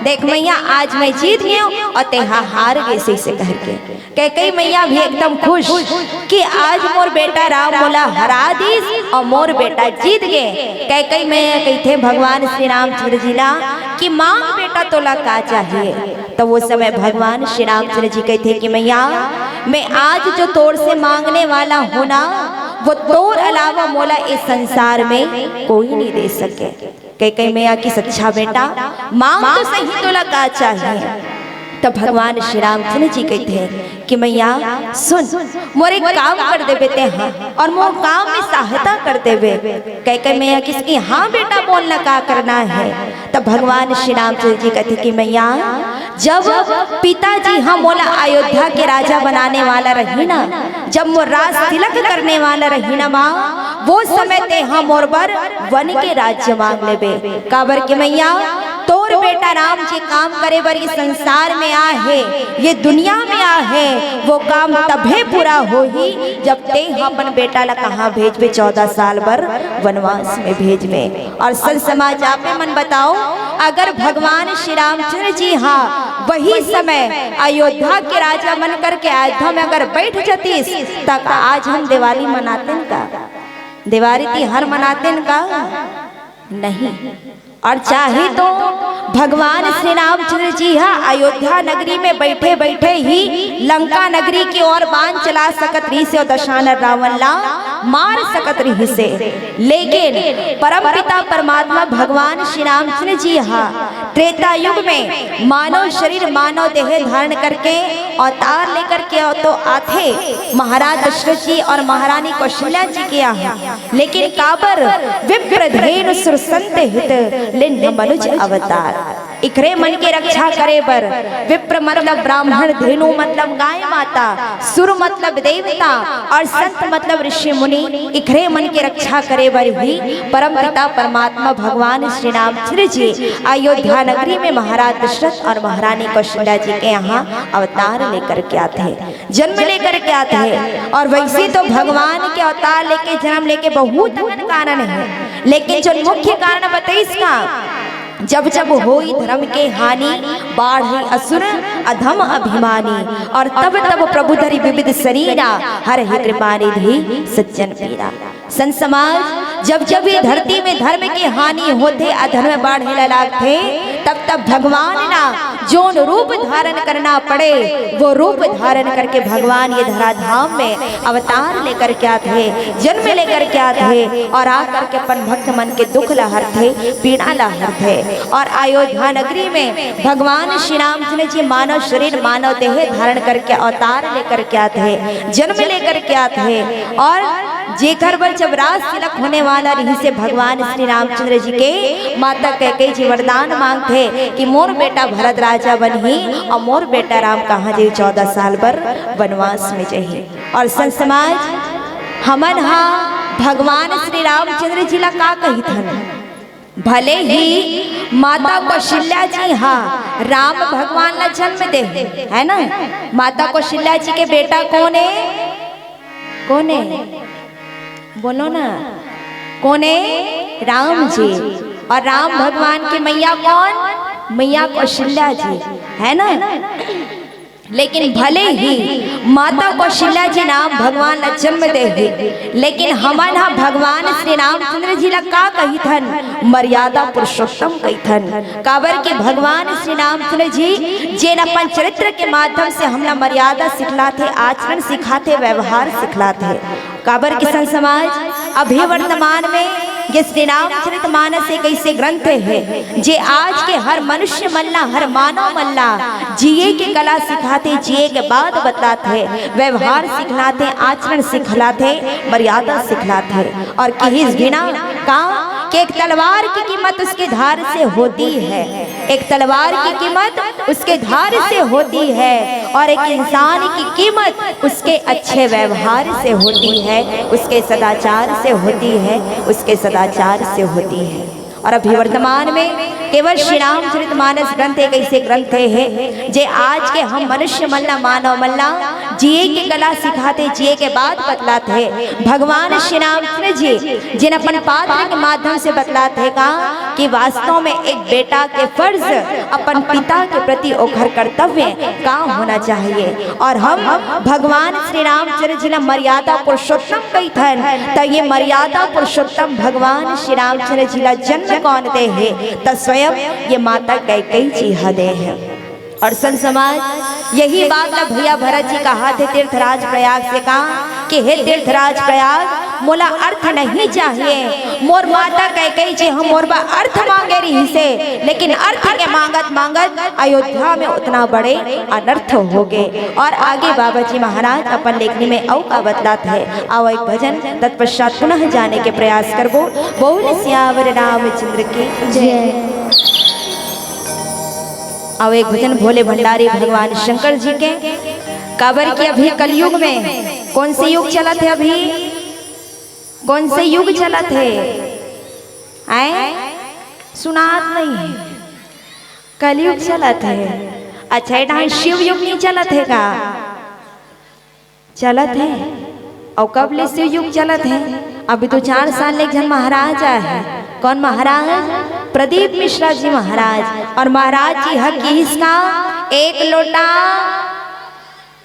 देख मैया, आज मैं जीत गेंव और तेहा हार गेस, अइसे कहिके। कैकई मैया भी एकदम खुश कि आज मोर बेटा राम मोला हरा दिस और मोर बेटा जीत गे। कैकई मैया कहिथे भगवान श्री रामचंद्र जी ला कि मांग बेटा, तोला का चाहिए? तो वो समय भगवान श्री रामचंद्र जी कहिथे कि मैया, मैं आज जो तोर से मांगने वाला हूँ ना, वो तोर अलावा मोला इस संसार में कोई नहीं दे सके। कैकई मैया कि अच्छा बेटा, मांग तो सही, तोला का चाहिए? तब भगवान श्री रामचंद्र जी कहते हैं कि मैया सुन, मोर एक काम कर देबे ते, हाँ, और मोर काम में सहायता कर देबे। कैकई मैया किसकी, हाँ बेटा बोलना का करना है। तब भगवान श्री रामचंद्र जी कहते कि मैया, जब पिताजी ह मोला अयोध्या के राजा बनाने वाला रही ना, जब मोर राज तिलक करने वाला रही ना माँ, वो समय ते ह मोर बर वन के राज्य मांग लेबे। काबर के मैया, तोर बेटा राम जे काम करे बर ये संसार में आ हे, ये दुनिया में आ हे, वो काम तभे पूरा होही जब ते ह अपन बेटा ला कहाँ भेजबे, चौदह साल बर वनवास में भेजबे। और संत समाज, आपे मन बताओ, अगर भगवान श्री रामचंद्र जी हा वही समय अयोध्या के राजा मन करके अयोध्या में अगर बैठ जतिस, तक आज हम दिवाली मनातेन का? दिवाली तिहार मनातेन का? नहीं। और चाहे तो भगवान श्री रामचंद्र जी हा अयोध्या नगरी में बैठे बैठे ही लंका नगरी की ओर बाण चला सकत रहिसे और दशानन रावण ला मार सकत रहिसे, लेकिन परमपिता परमात्मा भगवान श्री रामचंद्र जी हा त्रेता युग में मानव शरीर, मानव देह धारण करके अवतार लेकर के तो आथे महाराज दशरथ जी और महारानी कौशल्या जी के यहाँ, लेकिन काबर? विप्र धेनु सुर संत हित लीन्ह मनुज अवतार। इखरे मन के रक्षा करे बर विप्र मतलब ब्राह्मण, धेनु मतलब गाय माता, सुर मतलब देवता और संत मतलब ऋषि मुनि। इखरे मन के रक्षा करे बर ही परम पिता परमात्मा भगवान श्री रामचंद्र जी अयोध्या नगरी में महाराज दशरथ और महारानी कौशल्या जी के यहाँ अवतार लेकर के आथे, जन्म लेकर के आथे। और वैसे तो भगवान के अवतार लेके, जन्म लेके बहुत अकन कारण है, लेकिन जो मुख्य कारण बताइस का, जब जब होई धर्म के हानि, बाढ़े असुर अधम अभिमानी। और तब तब प्रभु धरि विविध शरीरा, हरहि कृपा निधि सज्जन पीरा। संत समाज, जब जब ये धरती में धर्म के हानि होथे, अधर्म बाढ़े ला लागथे, तब तब भगवान ना जोन रूप धारण करना पड़े, वो रूप धारण करके भगवान ये धराधाम में अवतार लेकर के आथे, जन्म लेकर के आथे और आकर के अपन भक्त मन के दुख ला हरथे, पीड़ा ला हरथे। और अयोध्या नगरी में भगवान श्री रामचंद्र जी मानव शरीर, मानव देह धारण करके अवतार लेकर के आथे, जन्म लेकर के आथे। और जेकर बर जब राज तिलक होने वाला रहिसे भगवान श्री रामचंद्र जी के, माता कैकई जी वरदान मांगथे कि मोर बेटा भरत राजा बनही और मोर बेटा राम कहाँ जही, चौदह साल बर वनवास में जही। और संत समाज, हमन हा भगवान श्री रामचंद्र जी ला का कहिथन? भले ही माता कौशल्या जी हा राम भगवान ला जन्म दे, है ना? माता कौशल्या जी के बेटा कौन है? कौन है? बोलो ना, कौन है? राम जी। और राम भगवान की मैया कौन? मैया कौशल्या जी, है ना? लेकिन भले ही माता कौशल्या जी राम भगवान ला जन्म दे हे, लेकिन हमन हा भगवान श्री रामचंद्र जी ला का कहिथन? मर्यादा पुरुषोत्तम कहिथन। काबर कि भगवान श्री रामचंद्र जी जेन अपन चरित्र के माध्यम से हमला मर्यादा सिखलाथे, आचरण सिखाथे, व्यवहार सिखलाथे। काबर कि संत समाज, अभी वर्तमान में ये श्री रामचरित मानस एक ऐसे ग्रंथ है जे आज के हर मनुष्य मन ला, हर मानव मन ला जिए के कला सिखाथे, जिए के बात बतलाथे, व्यवहार सिखलाथे, आचरण सिखलाथे, मर्यादा सिखलाथे। और किहिस बिना का कि एक तलवार की कीमत उसके धार से होती है, एक तलवार की कीमत उसके धार से होती है और एक इंसान की कीमत उसके अच्छे व्यवहार से होती है, उसके सदाचार से होती है, उसके सदाचार से होती है। और अभी वर्तमान में केवल श्री रामचरित मानस ग्रंथ एक ऐसे ग्रंथ है जे आज के हम मनुष्य मन ला, मानव मन ला जिए के कला सिखाथे, जिए के बात बतलाथे। भगवान श्री रामचंद्र जी जेन अपन पात्र के माध्यम से बतलाथे का कि वास्तव में एक बेटा के फर्ज, अपन पिता के प्रति ओखर कर्तव्य का होना चाहिए। और हम भगवान श्री रामचंद्र जी ला मर्यादा पुरुषोत्तम कहिथन, त ये मर्यादा पुरुषोत्तम भगवान श्री रामचंद्र जी ला जन्म कौन दे हे? त स्वयं ये माता कैकई जी ह दे हे। और संत समाज, यही बात ला भैया भरत जी कहाथे तीर्थराज प्रयाग से, का कि हे तीर्थराज प्रयाग, मोला अर्थ नहीं चाहिए। मोर माता कैकेयी जी ह मोर बर अर्थ मांगे रहिसे, लेकिन अर्थ के मांगत मांगत अयोध्या में ओतना बड़े अनर्थ हो गे। और आगे बाबा जी महाराज अपन लेखनी में अउ का बतलात हे। आओ एक भजन, तत्पश्चात पुनः जाने के प्रयास करबो। बोल सियावर रामचंद्र की जय। अउ एक भजन भोले भंडारी भगवान शंकर जी के, काबर कि अभी कलयुग में कौन से युग चलत हे? अभी कौन से युग चलत हे? आए, सुनात नहीं हे, कलयुग चलत हे। अच्छा, ए डाहर शिव युग नहीं चलत हे का? चलत हे। अउ कब ले शिव युग चलत हे? अभी तो चार साल ले एक झन महाराज आए हे। कौन महाराज? प्रदीप मिश्रा जी महाराज। और महाराज जी ह किहिस का एक लोटा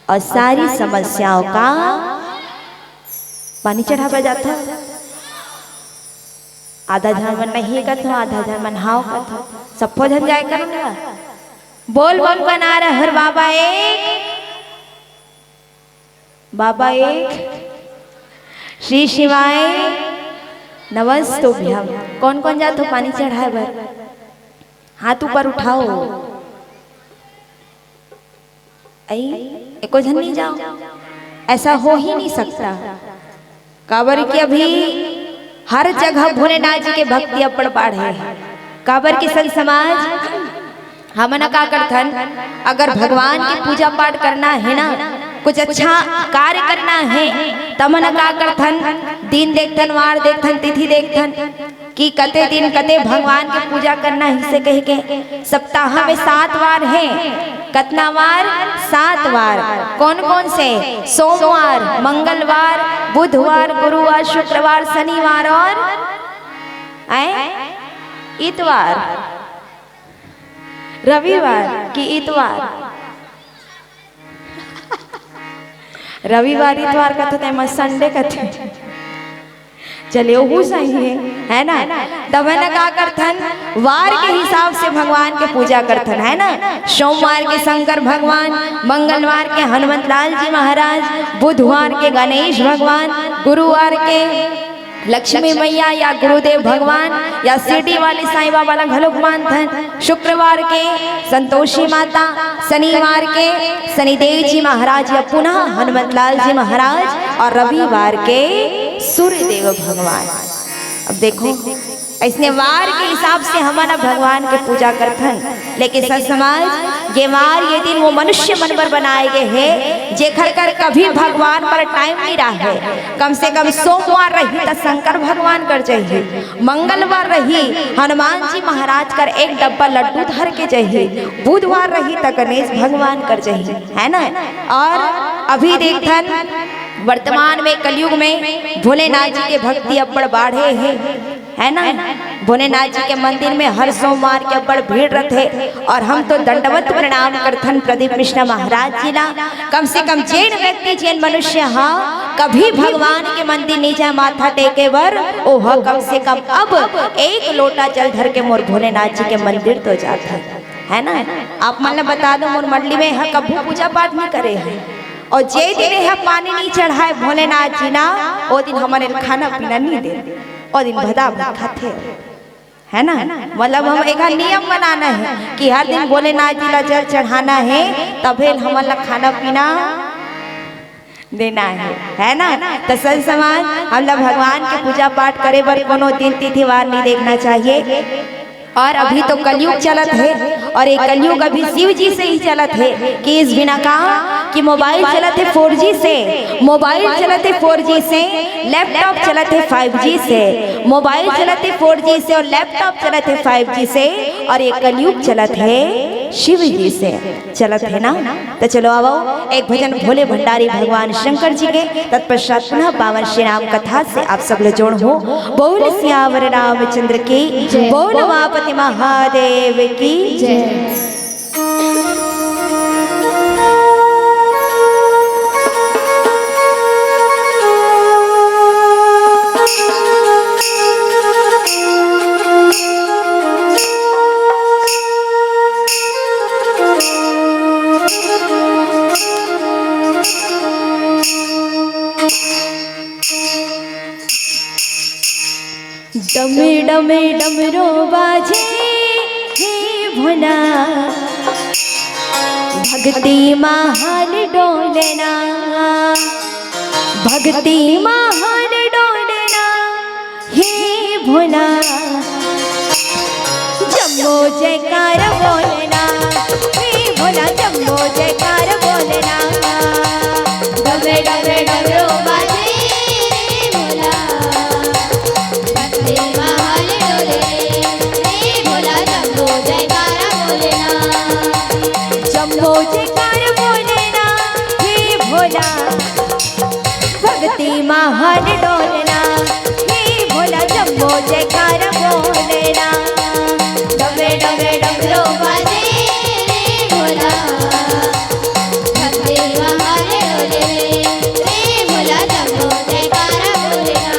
और सारी समस्याओं का पानी चढ़ावा जात हे। आधा झन मन नहीं कथो, आधा झन मन हाव कथो। सब्बो झन जाए करो ना। बोल बम बना रहे हर बाबा एक, बाबा एक, श्री शिवाय नमस्तुभ्यम। कौन कौन जात हो पानी चढ़ाए बर? हाथ ऊपर उठाओ। आई, एको झन नहीं जाओ, ऐसा हो ही नहीं सकता। काबर कि अभी हर जगह भोलेनाथ जी के भक्ति अब्बड़ बाढ़े हे। काबर कि संत समाज, हमन का करथन, अगर भगवान के पूजा पाठ करना हे ना, कुछ अच्छा कार्य करना हे, त हमन का करथन, दिन देखथन, वार देखथन, तिथि देखथन कि कते दिन कते भगवान के पूजा करना हे से कहिके। सप्ताह में सात वार हे। कतना वार? सात वार। कौन कौन से? सोमवार, मंगलवार, बुधवार, गुरुवार, शुक्रवार, शनिवार और आए इतवार, रविवार कि इतवार? रविवार इतवार कथे ते मैं संडे कथे। चले, ओहू सही हे, है ना? तब है ना, का करथन, वार के हिसाब से भगवान के पूजा करथन, है ना? सोमवार के शंकर भगवान, मंगलवार के हनुमंत लाल जी महाराज, बुधवार के गणेश भगवान, गुरुवार के लक्ष्मी मैया या गुरुदेव भगवान या शिरडी वाले साईं बाबा ला घलोक मानथन। शुक्रवार के संतोषी माता, शनिवार के शनिदेव जी महाराज या पुनः हनुमंत लाल जी महाराज और रविवार के सूर्यदेव भगवान। अब देखो, अइसने वार के हिसाब से हमन ह भगवान के पूजा करथन, लेकिन संत समाज, ये वार, ये दिन वो मनुष्य मन बर बनाए गए हे, जेखर कर कभी भगवान बर टाइम नहीं रहे। कम से कम सोमवार रही त शंकर भगवान कर जही, मंगलवार रही हनुमान जी महाराज कर एक डब्बा लड्डू धर के जही, बुधवार रही त गणेश भगवान कर जही, है ना? और अभी देखथन, वर्तमान में कलयुग में भोलेनाथ जी के भक्ति अब्बड़ बाढ़े हे, है ना? भोलेनाथ जी के मंदिर में हर सोमवार के अब्बड़ भीड़ रथे और हम तो दंडवत प्रणाम करथन प्रदीप मिश्रा महाराज जी ला। कम से कम जेन व्यक्ति, जेन मनुष्य ह कभी भगवान के मंदिर नहीं जाए माथा टेके बर, ओ ह कम से कम अब एक लोटा जल धर के मोर भोलेनाथ जी के मंदिर तो जाथे, है ना? आप मन ला बता दो, मोर मंडली में ह कभू पूजा पाठ नहीं करे हे, और जे दिन एहा पानी नहीं चढ़ाए भोलेनाथ जी ना, ओ दिन हमन एला खाना पीना नहीं दे, ओ दिन भदा भद खाथे, है ना? मतलब हम एक नियम बनाना हे कि हर दिन भोलेनाथ जी ला जल चढ़ाना हे, तभे हमन ला खाना पीना देना हे, है ना? त संत समाज, हमला भगवान के पूजा पाठ करे बर कोनो दिन तिथि वार नहीं देखना चाहिए। और अभी तो कलयुग चलत हे, और ये कलयुग अभी शिव जी से ही चलत हे कि इस बिना का कि मोबाइल चलत हे फोर जी से, मोबाइल चलत हे फोर जी से, लैपटॉप चलत हे फाइव जी से, मोबाइल चलत हे फोर जी से और लैपटॉप चलत हे फाइव जी से, और ये कलयुग चलत हे शिव जी से। चलत हे ना? त चलो आवो, एक भजन भोले भंडारी भगवान शंकर जी के, तत्पश्चात पुनः पावन श्री राम कथा से आप सब लो जोड़ हो। बोल सियावर रामचंद्र की, जय। बोल उमापति महादेव की। जय। भक्ति महाल डोलना, भक्ति महाल डोलना, हे भोला, जम्मो जयकार बोलना, हे भोला, जम्मो जयकार बोलना। डमरे, डमरे, डमरू बाजे रे भोला, भक्ति महाल डोले रे भोला, जम्मो जयकार बोलना। जम्मो जयकार बोलना, हे भोला, भक्ति महाल डोलना, हे भोला, जम्मो जयकार बोलना। डमरे, डमरे, डमरू बाजे रे भोला, भक्ति महाल डोले रे भोला, जम्मो जयकार बोलना।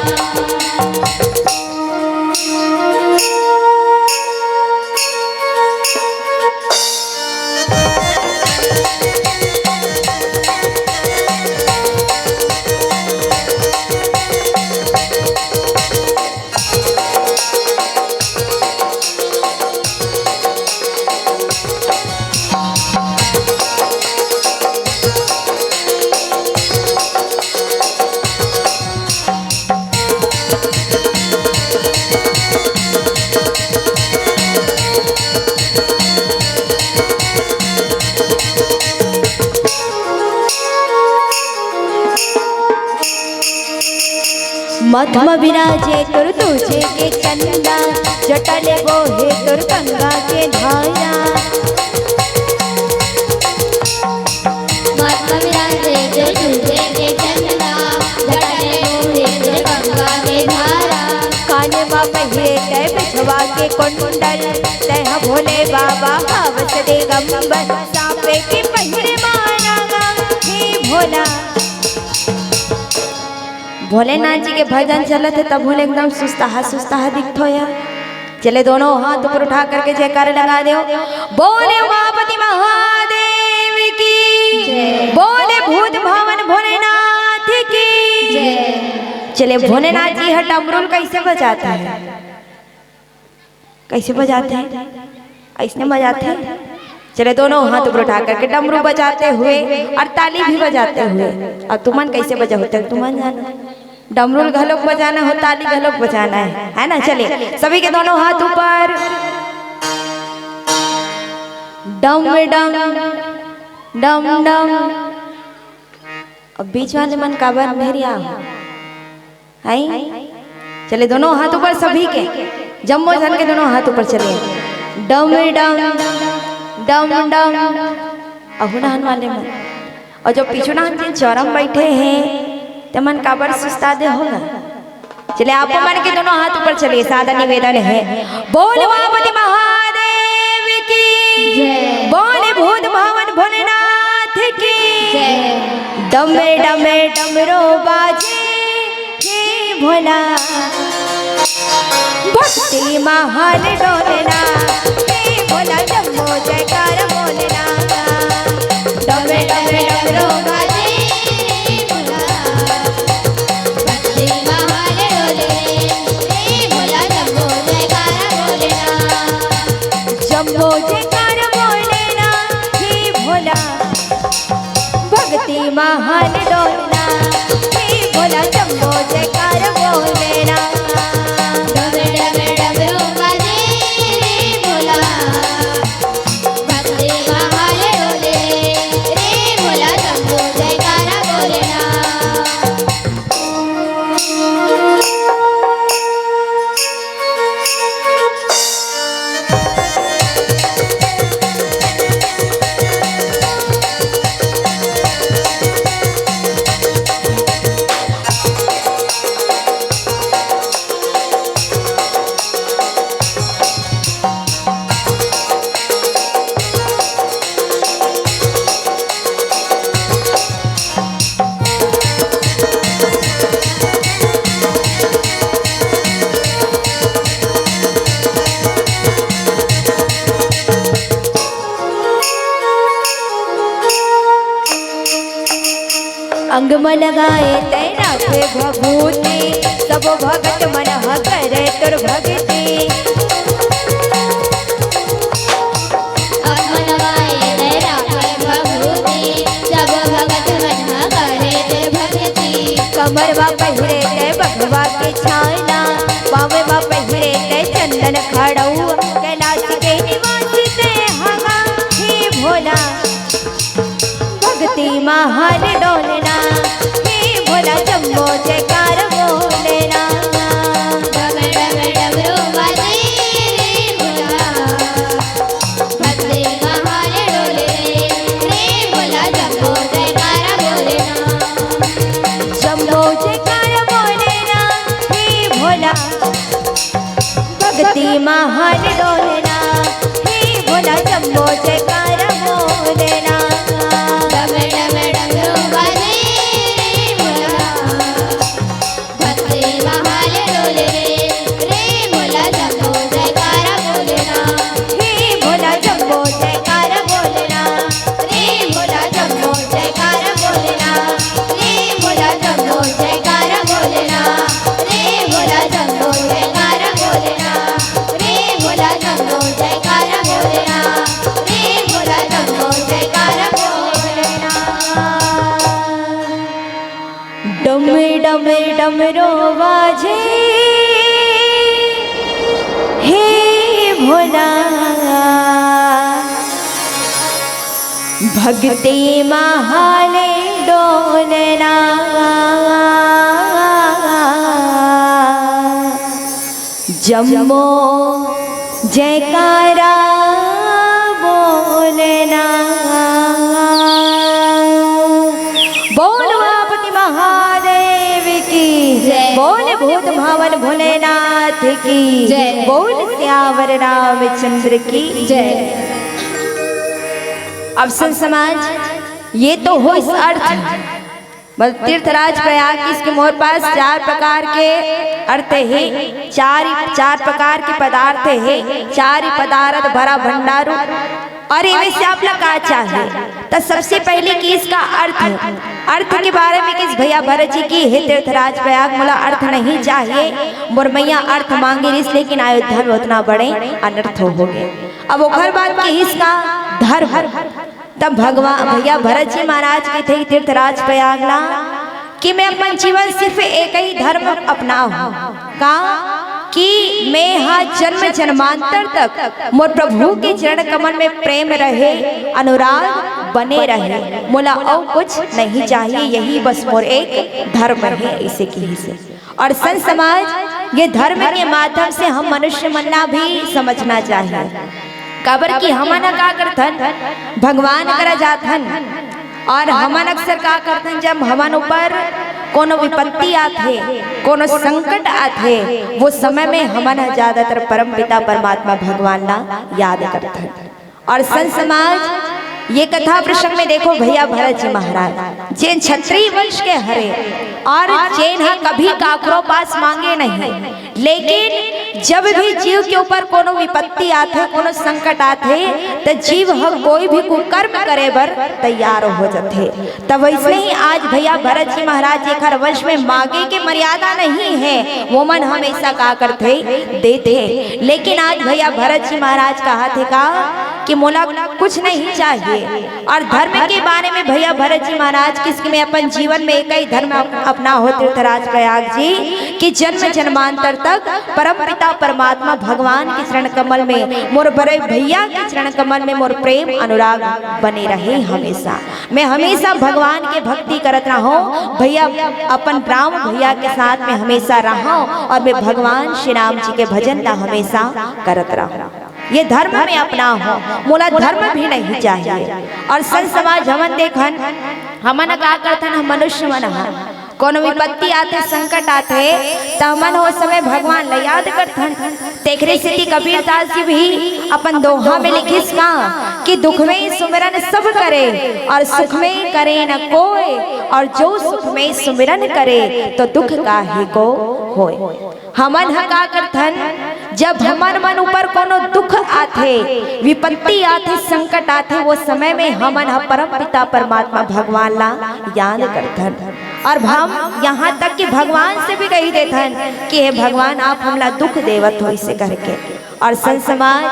मत म विराजे तोर तुलसी के चंदा, जटा ले बोहे तोर गंगा के धारा। मत म विराजे तोर तुलसी के चंदा, जटा ले बोहे तोर गंगा के धारा। काने म पहिरे तैं बिछवा के कुंडल, तैं ह भोले बाबा हवस दिगंबर, सांपे के पहिरे माना हे भोला। भोलेनाथ जी के भजन चलत हे, तभो ले एकदम सुस्ताहा सुस्ताहा दिखथो यार। चले, दोनों हाथ ऊपर उठा करके जयकारा लगा देव। बोले उमापति महादेव की, जय। बोले भूत भवन भोलेनाथ की, जय। चले, भोलेनाथ जी ह डमरू ल कइसे बजाथे? कइसे बजाथे? अइसने बजाथे। चले, दोनों हाथ ऊपर उठा करके डमरू बजाते हुए अउ ताली भी बजाते हुए। अउ तुमन कइसे बजाहू, तुमन जानो। डमरू ल घलोक बजाना हो, ताली घलोक बजाना हे, हे ना? चले, सभी के दोनों हाथ ऊपर। डम डम, डम डम। अब बीच वाले मन काबर भेरिया हो? हैं? चले, दोनों हाथ ऊपर सभी के, जम्मो झन के दोनों हाथ ऊपर चले। डम डम, डम डम। अहू डहन वाले मन। अउ जो पीछू डहन जेन चौरा म बइठे हे, ते मन काबर सुस्ता दे हो गा? चले, आप मन के दोनों हाथ ऊपर चले, सादा निवेदन हे। बोल उमापति महादेव की, जय। बोल भूत भवन भोलेनाथ की, जय। डमे डमे डमरू बाजे, हे भोला, भक्ति महाल डोलना, हे भोला, जम्मो जयकार बोलना। डमे डमे डमरू बाजे, हे भोला, भक्ति महाल डोले, हे भोला, जम्मो जयकार बोलना। जम्मो जयकार बोलना, हे भोला, भक्ति महाल डोलना, हे भोला, जम्मो जयकार बोलना। डम डम डमरू बाजे रे भोला, भक्ति महाल डोले रे भोला, जम्मो जयकार बोलना। अंग म लगाए तैं राखे भभूति, सबो भगत मन ह करे तोर भगति। मरवा पहिरे ते बघवा के छाला, पावे मा पहिरे ते चंदन खड़ऊ, कैलाश के निवासी ते हवा। हे भोला, भक्ति मा हाल डोलना, हे भोला, जम्मो जयकार बोलना। डम डम डमरू बाजे रे भोला, भक्ति मा हाल डोले रे, रे भोला, जम्मो जयकारा बोलना। जम्मो जयकारा बोलना, हे भोला, भक्ति मा हाल डोलना, हे भोला, जम्मो जयकारा बोलना। डम डम डमरू बाजे रे भोला, भक्ति मा हाल डोले रे, रे भोला, जम्मो जयकारा बोलना। हे भोला, जम्मो जयकारा बोलना, रे भोला, जम्मो जयकारा बोलना, रे भोला, जम्मो जयकारा बोलना, रे भोला, जम्मो जयकारा बोलना, रे भोला, जम्मो जयकारा बोलना, रे भोला, जम्मो जयकारा बोलना। डम डम डमरू बाजे, हे भोला, भक्ति मा हाल डोलना। जम्मो जयकारा बोलना। बोल उमापति महादेव की जय। बोल भूत भावन भोलेनाथ की जय। बोल सियावर रामचंद्र की जय। अब संत समाज, ये तो होइस अर्थ, मतलब तीर्थराज प्रयाग, इसके मोर पास चार प्रकार के अर्थ हे, चार, चार प्रकार के पदार्थ हे, चार ही पदार्थ भरा भंडारू। अउ एमे से आप ला का चाही? त सबसे पहले कि इसका अर्थ, अर्थ के बारे में किहिस भैया भरत जी कि हे तीर्थराज प्रयाग, मोला अर्थ नहीं चाहिए, मोर मैया अर्थ मांगे रिहिस, लेकिन अयोध्या में ओतना बड़े अनर्थ हो गे। अब ओकर बाद किहिस का धर्म, तब भगवान, भैया भरत जी महाराज कहिथे तीर्थराज प्रयाग ला कि मैं अपन जीवन सिर्फ एक ही धर्म अपनाहूं। का? कि मैं हा जन्म जन्मांतर तक मोर प्रभु के चरण कमल में प्रेम रहे, अनुराग बने रहे, मोला अउ कुछ नहीं चाहिए, यही बस मोर एक धर्म हे, इसे किहिसे। अउ संत समाज, ये धर्म के माध्यम से हम मनुष्य मन ला भी समझना चाहिए। काबर कि हमन ह का करथन, भगवान करा जाथन, अउ हमन अक्सर का करथन, जब हमन ऊपर कोनो विपत्ति आथे, कोनो संकट आथे, वो समय में हमन ह ज्यादातर परमपिता परमात्मा भगवान ला याद करथन। अउ संत समाज, ये कथा प्रसंग में देखो भैया भरत जी महाराज, जेन क्षत्रिय वंश के हरे अउ जेन ह कभी काकरो पास मांगे नहीं, लेकिन जब भी जीव के ऊपर कोनो विपत्ति आथे, कोनो संकट आथे, त जीव ह कोई भी कुकर्म करे बर तैयार हो जाथे। त वैसे ही आज भैया भरत जी महाराज जेखर वंश में मांगे के मर्यादा नहीं हे, वो मन हमेशा का करथे, देथे। लेकिन आज भैया भरत जी महाराज कहाथे का कि मोला कुछ नहीं चाहिए। अउ धर्म के बारे में भैया भरत जी महाराज किहिस कि मैं अपन जीवन में एक ही धर्म अप-, अपनाहूं तीर्थराज प्रयाग जी, कि जन्म जन्मांतर तक परमपिता परमात्मा भगवान के चरण कमल में, मोर बड़े भैया के चरण कमल में मोर प्रेम अनुराग बने रहे हमेशा। मैं हमेशा भगवान के भक्ति करत रहूं, भैया अपन राम भैया के साथ में हमेशा रहूं अउ मैं भगवान श्री राम जी के भजन ला हमेशा करत रहूं। ये धर्म मैं अपनाहूं, मोला धर्म भी नहीं चाहिए। अउ संत समाज हमन देखन, हमन का करथन, हम मनुष्य मन ह, कोनो विपत्ति आथे, संकट आथे, त हमन ओ समय भगवान ला याद करथन। तेखरे सेती कबीरदास जी भी अपन दोहा में लिखिस का कि दुख में सुमिरन सब करे अउ सुख में करे न कोय, अउ जो सुख में सुमिरन करे तो दुख काहे को होय। हमन ह का करथन, जब हमन मन ऊपर कोनो दुख आथे, विपत्ति आथे, संकट आथे, वो समय में हमन ह परमपिता परमात्मा भगवान ला याद करथन। अउ हम यहाँ तक कि भगवान से भी कहि देथन कि हे भगवान, आप हमला दुख देवत हो, इसे करके। और संत समाज,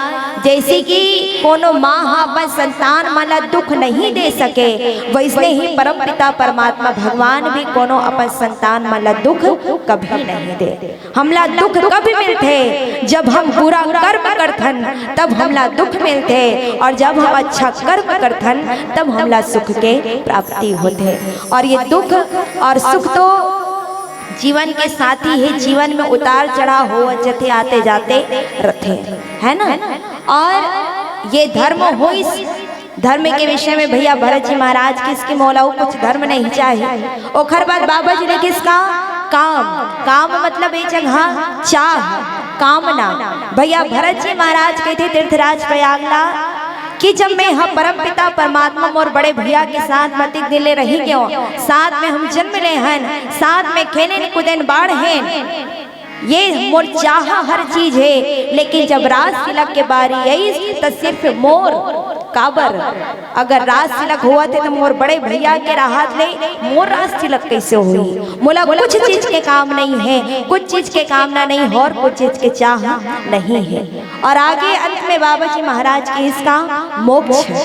जैसे कि कोनो माँ ह अपन संतान मन ला दुख नहीं दे सके, वैसने ही परमपिता परमात्मा भगवान भी कोनो अपन संतान मन ला दुख कभी नहीं दे। हमला दुख कब मिलथे? जब हम बुरा कर्म करथन, तब हमला दुख मिलथे, और जब हम अच्छा कर्म करथन, तब हमला सुख के प्राप्ति होथे। और ये दुख और सुख तो जीवन के साथी हे, जीवन में उतार चढ़ाव होवत जथे, आते जाते रथे, है ना? और ये धर्म होइस, धर्म के विषय में भैया भरत जी महाराज किहिस कि मोला अउ कुछ धर्म नहीं चाही। ओखर बाद बाबा जी ने किहिस का? काम। काम मतलब ए जगह चाह, कामना। भैया भरत जी महाराज कहिथे तीर्थराज प्रयाग ला कि जब मैं ह परमपिता परमात्मा मोर बड़े भैया के साथ म अतेक दिन ले रहि गेंव, साथ में हम जन्म ले हन, साथ में खेनेन कूदेन बाढ़ेन, ये मोर चाह हर चीज हे, लेकिन जब राज तिलक के बारी आइस त सिर्फ मोर। काबर? अगर राज तिलक होवत हे त मोर बड़े भैया के राहत ले मोर राज तिलक कैसे होही? मोला कुछ चीज के काम नहीं है, कुछ चीज के कामना नहीं है और कुछ चीज के चाह नहीं है। और आगे अंत में बाबा जी महाराज के इसका मोक्ष है।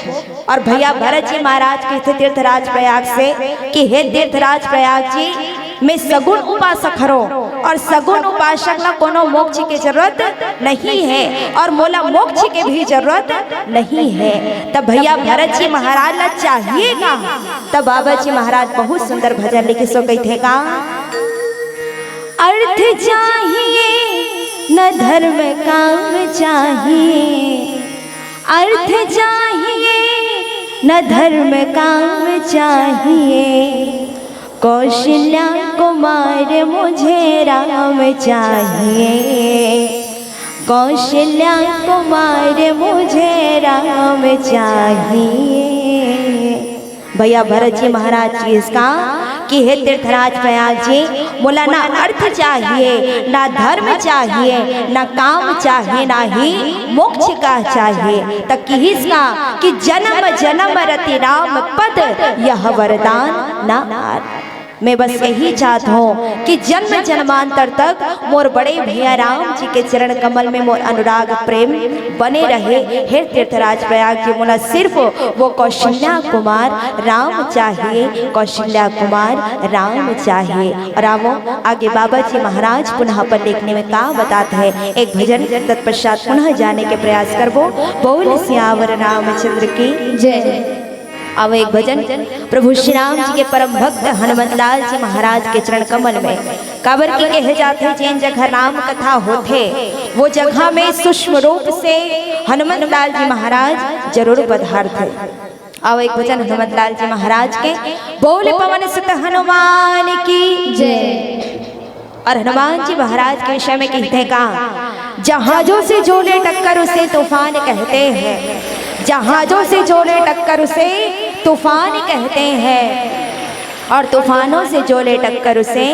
और भैया भरत जी महाराज कहिथे तीर्थराज प्रयाग से कि हे तीर्थराज प्रयाग जी, मैं सगुण उपासक हरों और सगुण उपासक ला कोनो मोक्ष के जरूरत नहीं है और मोला मोक्ष के भी जरूरत नहीं है। तब भैया भरत जी महाराज ला चाहिए का? तब बाबा जी महाराज बहुत सुंदर भजन लिखे, सो कहिथे का? अर्थ चाहिए न धर्म काम चाहिए, अर्थ चाहिए न धर्म काम चाहिए, कौशल्या कुमार मुझे राम चाहिए, कौशल्या कुमार मुझे राम चाहिए। भैया भरत जी महाराज जी इसका कि हे तीर्थराज प्रयाग जी, मोला ना अर्थ चाहिए, ना धर्म चाहिए, ना काम चाहिए, ना ही मोक्ष का चाहिए। त किहिस का कि जन्म जन्म रति राम पद, यह वरदान ना आर। मैं बस यही चाहत हूँ कि जन्म जन्मांतर तक मोर बड़े भैया राम जी के चरण कमल में मोर अनुराग प्रेम बने रहे। हे तीर्थराज प्रयाग जी, मोला सिर्फ वो कौशल्या कुमार राम चाहिए, कौशल्या कुमार राम चाहिए। और आवो आगे बाबा जी महाराज पुनः अपन लेखनी में का बतात हे, एक भजन तत्पश्चात पुनः जाने के प्रयास करबो। बोल सियावर रामचंद्र की जय। आवो एक भजन प्रभु श्री राम जी के परम भक्त हनुमंत लाल जी महाराज के चरण कमल में। काबर कि कहे जाथे, जेन जगह राम कथा होथे, वो जगह में सूक्ष्म रूप से हनुमंत लाल जी महाराज जरूर पधारथे। आवो एक भजन हनुमंत लाल जी महाराज के। बोल पवन सुत हनुमान की जय। और हनुमान जी महाराज के विषय में कहिथे का? जहाजों से जो ले टक्कर उसे तूफान कहते हैं, जहाजों से जो ले टक्कर उसे तूफान कहते हैं, और तूफानों से जो ले टक्कर उसे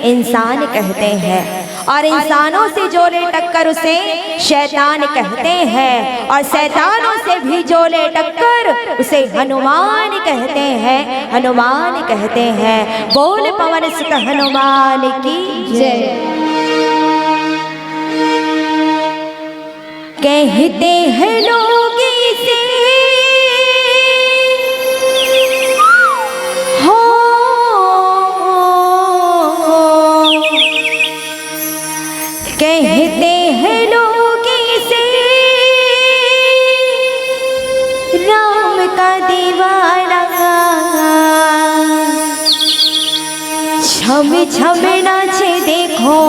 इंसान कहते हैं, और इंसानों से जो ले टक्कर उसे शैतान कहते हैं, और शैतानों से भी जो ले टक्कर उसे हनुमान कहते हैं, हनुमान कहते हैं। बोल पवन सुत हनुमान की जय। कहते हैं लोग इसे हो, कहते हैं लोग इसे राम का दीवाना। छम छम नाचे देखो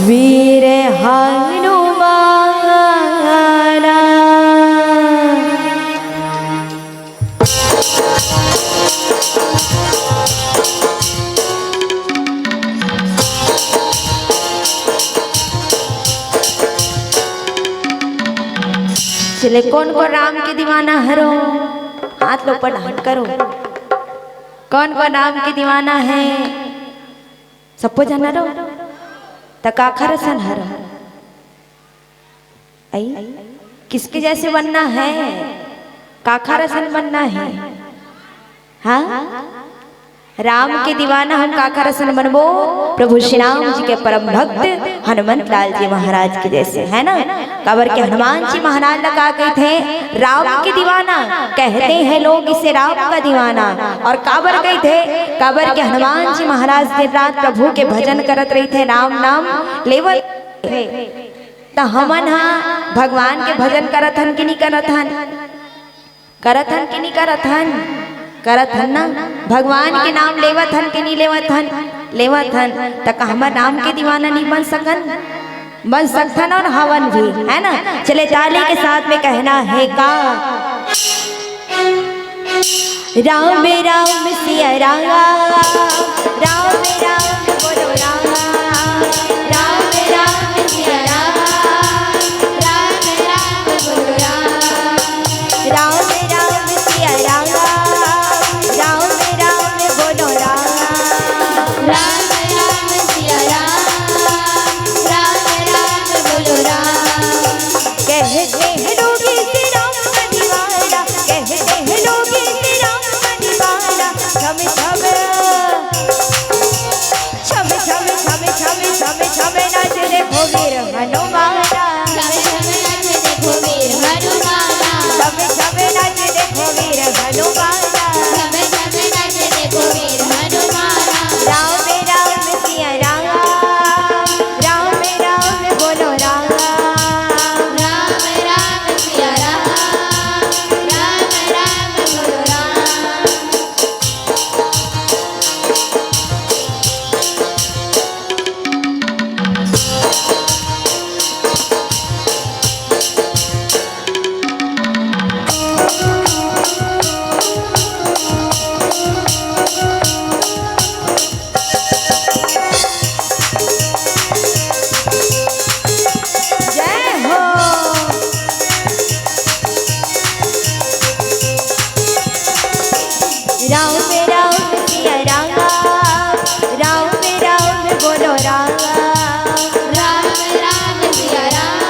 वीर हनुमाना। चले, कौन कौन राम के दीवाना हरो? हाथ लो, प्रणाम करो। कौन कौन राम के दीवाना है? सबो झन हरो? त काखर असन हरो? आई, किसके जैसे बनना है? काखर असन बनना है? हाँ, राम के दीवाना हम काखर असन बनबो? प्रभु श्री राम जी के परम भक्त हनुमंत लाल जी महाराज के जैसे, है ना? काबर के हनुमान जी महाराज ला का कहिथे? राम के दीवाना। कहते हैं लोग इसे राम का दीवाना। और काबर कहिथे? काबर के हनुमान जी महाराज दिन रात प्रभु के भजन करत रहिथे, राम नाम लेवत रहिथे। त हमन हा भगवान के भजन करत हन कि नहीं करत हन? करत हन कि नहीं करत हन? करत हन ना। भगवान के नाम लेवत हन कि नहीं लेवत हन? लेवत हन। त का हमर राम के दीवाना नहीं बन सकन? बन सकथन और हवन भी, है ना? चले, ताली के साथ में कहना है का? राम राम सिया राम, राम राम बोलो राम, राम राम सिया राम, राम राम बोलो राम। राम राम सिया राम, राम राम बोलो राम। राम राम सिया राम, राम राम बोलो राम। कहते हैं लोग इसे राम का दीवाना, कहते हैं लोग इसे राम का दीवाना। छम छम, छम छम, छम छम, छम छम नाच देखो वीर हनुमाना। छम छम नाच देखो वीर हनुमाना। छम छम नाच देखो वीर हनुमाना। छम छम नाच देखो वीर हनुमाना। राम राम सिया राम, राम राम बोलो राम। राम राम सिया राम, राम राम बोलो राम। जय हो। राम राम सिया राम, राम राम बोलो राम। राम राम सिया राम,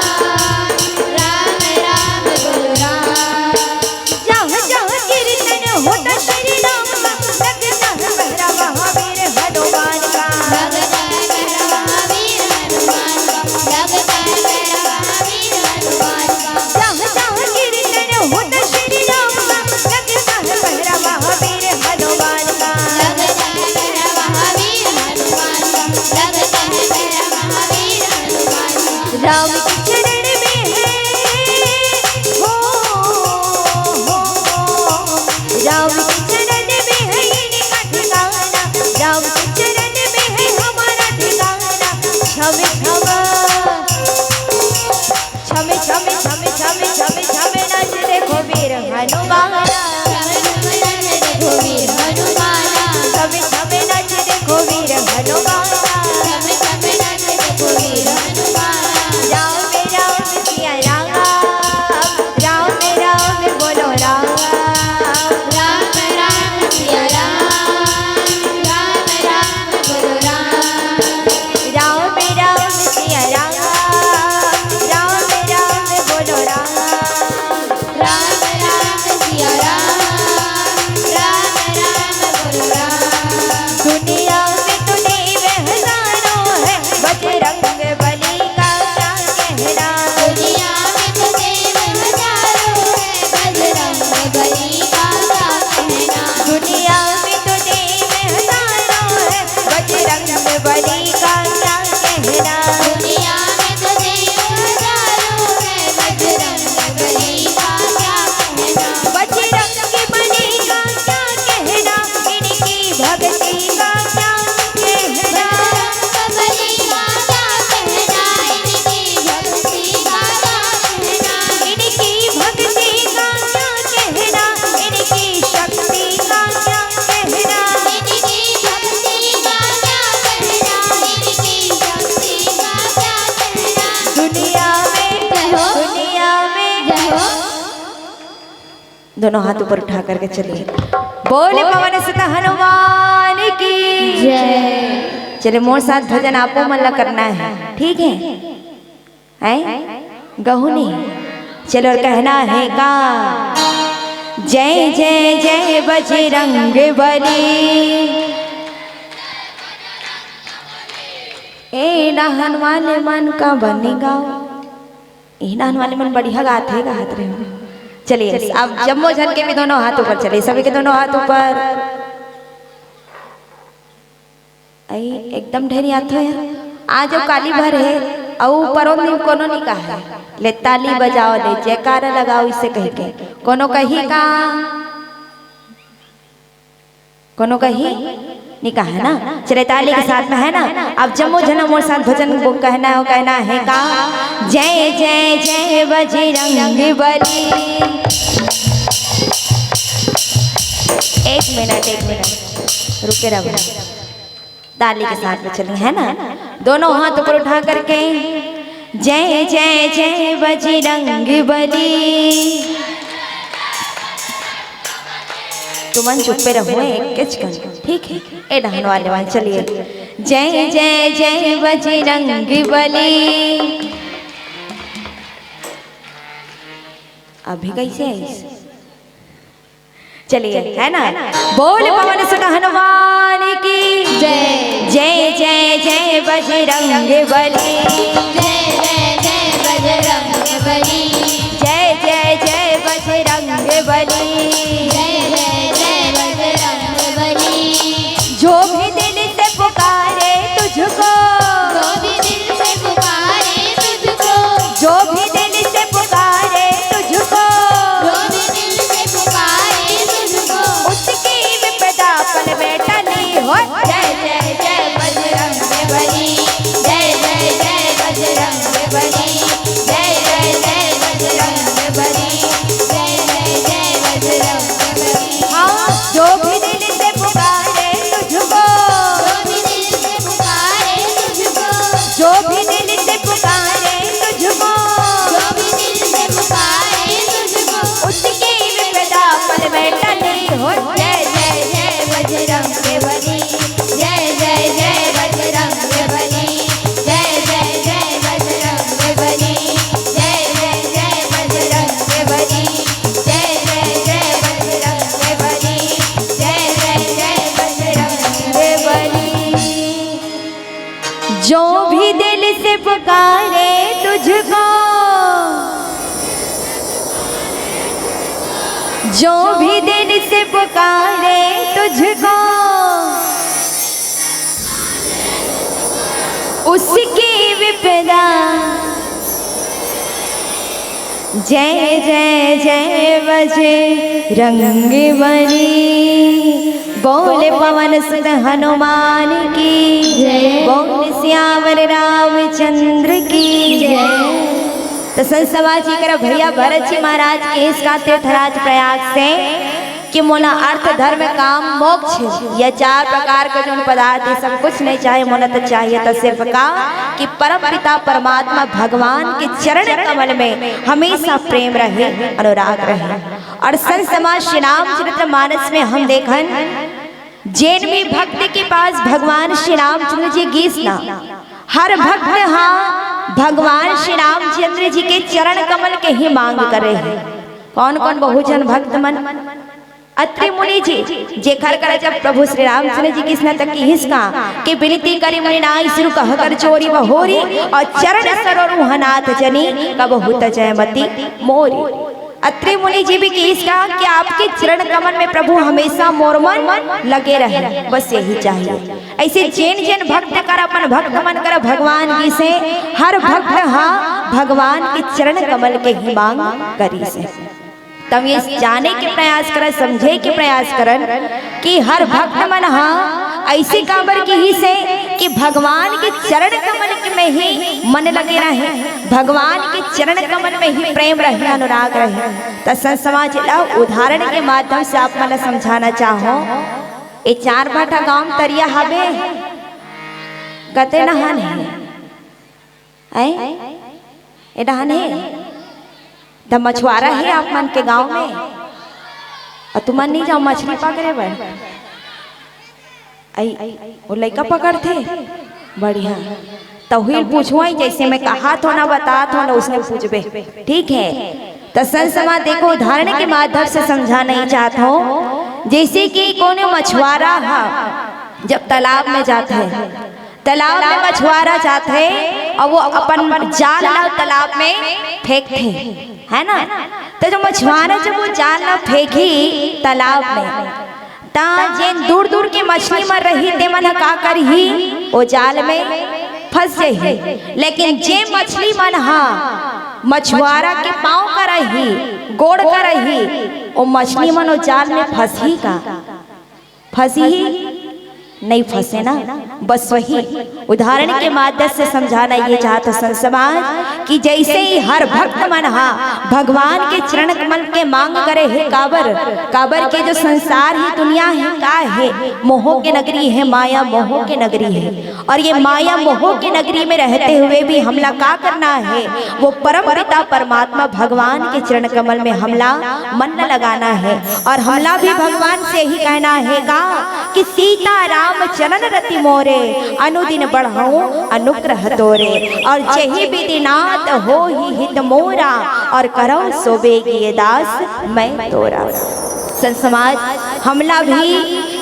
राम राम बोलो राम। जहाँ जहाँ कीर्तन होता श्री राम का, लगता है पहरा महावीर हनुमान का। लगता है पहरा महावीर हनुमान का। लगता है पहरा महावीर हनुमान का। जहाँ जहाँ कीर्तन होता श्री राम का, लगता है पहरा महावीर हनुमान का। लगता है पहरा महावीर हनुमान का। लगता है पहरा महावीर हनुमान का। राम के चरण में है, हो, हो, हो। राम के चरण में है इनका ठिकाना, राम के चरण में है हमारा ठिकाना। छम छम, छम छम, छम छम, छम छम, छम छम नाच देखो वीर हनुमाना। छम छम नाच देखो वीर हनुमाना। छम छम नाच देखो वीर हनुमाना। छम छम नाच देखो वीर हनुमाना। राम राम सिया राम, राम राम बोलो राम। राम राम सिया राम, राम राम बोलो राम। राम राम सिया राम, राम राम बोलो राम। राम राम सिया राम, राम राम बोलो राम। दुनिया में तो देव हजारों है, बजरंग बली का क्या कहना। दुनिया में तो देव हजारों है, बजरंग बली का क्या कहना। दुनिया में तो देव हजारों है, बजरंग बली का क्या कहना। दुनिया में तो देव हजारों है, बजरंग बली का क्या कहना। बजरंग बली का क्या कहना, इनकी भक्ति का क्या कहना। बजरंग बली का क्या कहना, इनकी भक्ति का क्या कहना। इनकी भक्ति का क्या कहना, इनकी शक्ति का क्या कहना। इनकी शक्ति का क्या कहना, इनकी शक्ति का क्या कहना। दुनिया में, जय हो। दुनिया में, जय हो। दोनों हाथ ऊपर उठा करके चलिए, बोले पवन सुत हनुमान की जय। चलिए, मोर साथ भजन आपो मन ला करना है, ठीक है? हैं? गहू नहीं। चलो, और कहना है का? जय जय जय बजरंग बली। ए डहन वाले मन का बने गाओ। ए डहन वाले मन बढ़िया गात हे, गात रहे हो। चलिए, अब जम्मो झन के भी दोनों हाथ ऊपर, चलिए, सभी के दोनों हाथ ऊपर। आई, एकदम ढेरी आत हो यार। आज वो काली भर हे, अउ परोन दिन कोनो नहीं कहा है, ले ताली बजाओ, ले जयकारा लगाओ, इसे कह के। कोनो कही का? कोनो कही? नहीं कहा है ना? चले, ताली के साथ में है ना? अब जम्मो झन मोर साथ भजन वो कहना हो, कहना है का? जय जय जय बजरंग बली। एक मिनट, एक मिनट, रुके रहो। ताली के साथ में चलिए, है ना? दोनों हाथ ऊपर उठा करके, जय जय जय बजरंग बली। तुमन चुप्पे रहो, एक के चिकन, ठीक है? ए डहन वाले वाले, चलिए, जय जय जय बजरंग बली। अभी कैसे आइस? चलिए, है ना? बोल पवन सुत हनुमान की जय। जय जय जय बजरंग बली। जय जय जय बजरंग बली। जय जय जय बजरंग बली। जय जय जय बजरंग बली। जो भी दिल से पुकारे तुझको, जो भी दिल से पुकारे तुझको, जो भी दिल से पुकारे तुझको, जो भी दिल से पुकारे तुझको, उसकी विपदा पल में टली हो। जय जय जय बजरंग बली। जय जय जय बजरंग बली। जय जय जय बजरंग बली। जय जय जय बजरंग बली। हाँ, जो भी दिल से पुकारे तुझको, जो भी दिल से पुकारे तुझको, जो भी दिल से पुकारे तुझको, जो भी दिल से पुकारे तुझको, उसकी विपदा पल में टली हो। जय जय जय बजरंग बली। जय जय जय बजरंग बली। जय जय जय बजरंग बली। जय जय जय बजरंग बली। जय जय जय बजरंग बली। जय जय जय बजरंग बली। जो भी दिल से पुकारे तुझको, जो भी दिल से पुकारे तुझको, उसकी विपदा। जय जय जय बजरंग बली। बोल पवन सुत हनुमान की जय। बोल सियावर रामचंद्र की जय। तो संत समाज जी करा भैया भरत जी महाराज के इस का तीर्थराज प्रयाग से कि मोला अर्थ धर्म काम मोक्ष, ये चार प्रकार के जोन पदार्थ, ये सब कुछ नहीं चाहे, मोला तो चाहिए तो सिर्फ का कि परम पिता परमात्मा भगवान के चरण कमल में हमेशा प्रेम रहे, अनुराग रहे। और संत समाज श्री रामचरित मानस में हम देखन, जेन भी भक्त के पास भगवान श्री रामचंद्र जी गिस ना, हर भक्त हा भगवान श्री रामचंद्र जी के चरण कमल के ही मांग करे है। कौन कौन बहुजन भक्त मन? अत्रि मुनि जी, जेखर करा जब प्रभु श्री रामचंद्र जी गिस ना त किहिस का कि विनती करी मुनि नाई सिरु कह कर चोरी बहोरी, और चरण सरोरु हनाथ जनी कबहु तजय मति मोरी। अत्रि मुनि जी भी किहिस का कि आपके चरण कमल में प्रभु हमेशा मोर मन लगे रहे, बस यही चाहिए। ऐसे जेन जेन भक्त कर अपन भक्त मन कर भगवान गिसे, हर भक्त हा भगवान के चरण कमल के ही मांग करिसे। तब ये जाने के प्रयास करन, समझे के प्रयास करन कि हर भक्त मन हा ऐसे काबर किहिसे कि भगवान के चरण कमल के में ही मन लगे रहे, भगवान के चरण कमल में ही प्रेम रहे, अनुराग रहे। त संत समाज ला उदाहरण के माध्यम से आप मन ला समझाना चाहो। ए चार भाठा गांव तरिया हवे, कते नहान है? ऐ? ए डहान हे? त मछुआरा हे आप मन के गांव में? अउ तुमन नहीं जाओ मछली पकड़े बर? ऐ, वो लइका पकड़थे? बढ़िया। तहुल पूछवाई, जैसे मैं कहा थो ना, बता थो ना, उसने पूछबे। ठीक है, त संत समाज देखो, उदाहरण के माध्यम से समझा नहीं चाहत हो। जैसे कि कोनो मछुआरा हा जब तालाब में जात है, तालाब में मछुआरा जाथे अउ वो अपन जाल ला तालाब में फेंकथे, है ना? तो जो मछुआरा जब वो जाल ला फेंकही तालाब में, त जेन दूर दूर के मछली मन रही, ते मन ह का करही? वो जाल में फंस जही। लेकिन जे मछली मन ह मछुआरा के पाँव करा ही, गोड़ करा ही, वो मछली मन वो जाल में फंसही का? फंसही? नहीं फंसे ना। बस वही उदाहरण के माध्यम से समझाना ये चाहत हों संत समाज कि जैसे ही हर भक्त मन हा भगवान के चरण कमल के मांग करे हे, काबर, काबर के जो संसार हे, दुनिया हे, का हे? मोह के नगरी हे, माया मोह के नगरी हे। और ये माया मोह के नगरी में रहते हुए भी हमला का करना हे? वो परम पिता परमात्मा भगवान के चरण कमल में हमला मन न लगाना हे। और हमला भी भगवान से ही कहना हे का कि सीता राम चरण रति मोरे, अनुदिन बढ़हूँ अनुग्रह तोरे। और जेहि विधि नाथ होहि हित मोरा, और करौ सो बेगिए दास मैं तोरा। संत समाज, हमला भी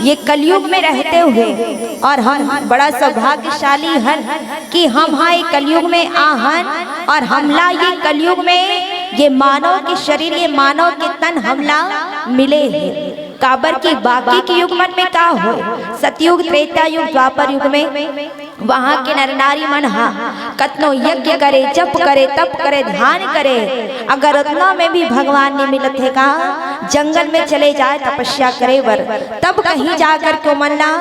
ये कलयुग में रहते हुए, और हम बड़ा सौभाग्यशाली हन कि हम हा ये कलयुग में आहन, और हमला ये कलयुग में ये मानव के शरीर, ये मानव के तन हमला मिले हे। काबर कि बाकी के युग मन में का होय, सतयुग, त्रेता युग, द्वापर युग में वहाँ के नर नारी मन हा कतनो यज्ञ करे, जप करे, तप करे, ध्यान करे, अगर उतना में भी भगवान नहीं मिलत हे का, जंगल में चले जाए, तपस्या करे बर, तब कहीं जा कर के ओमन ला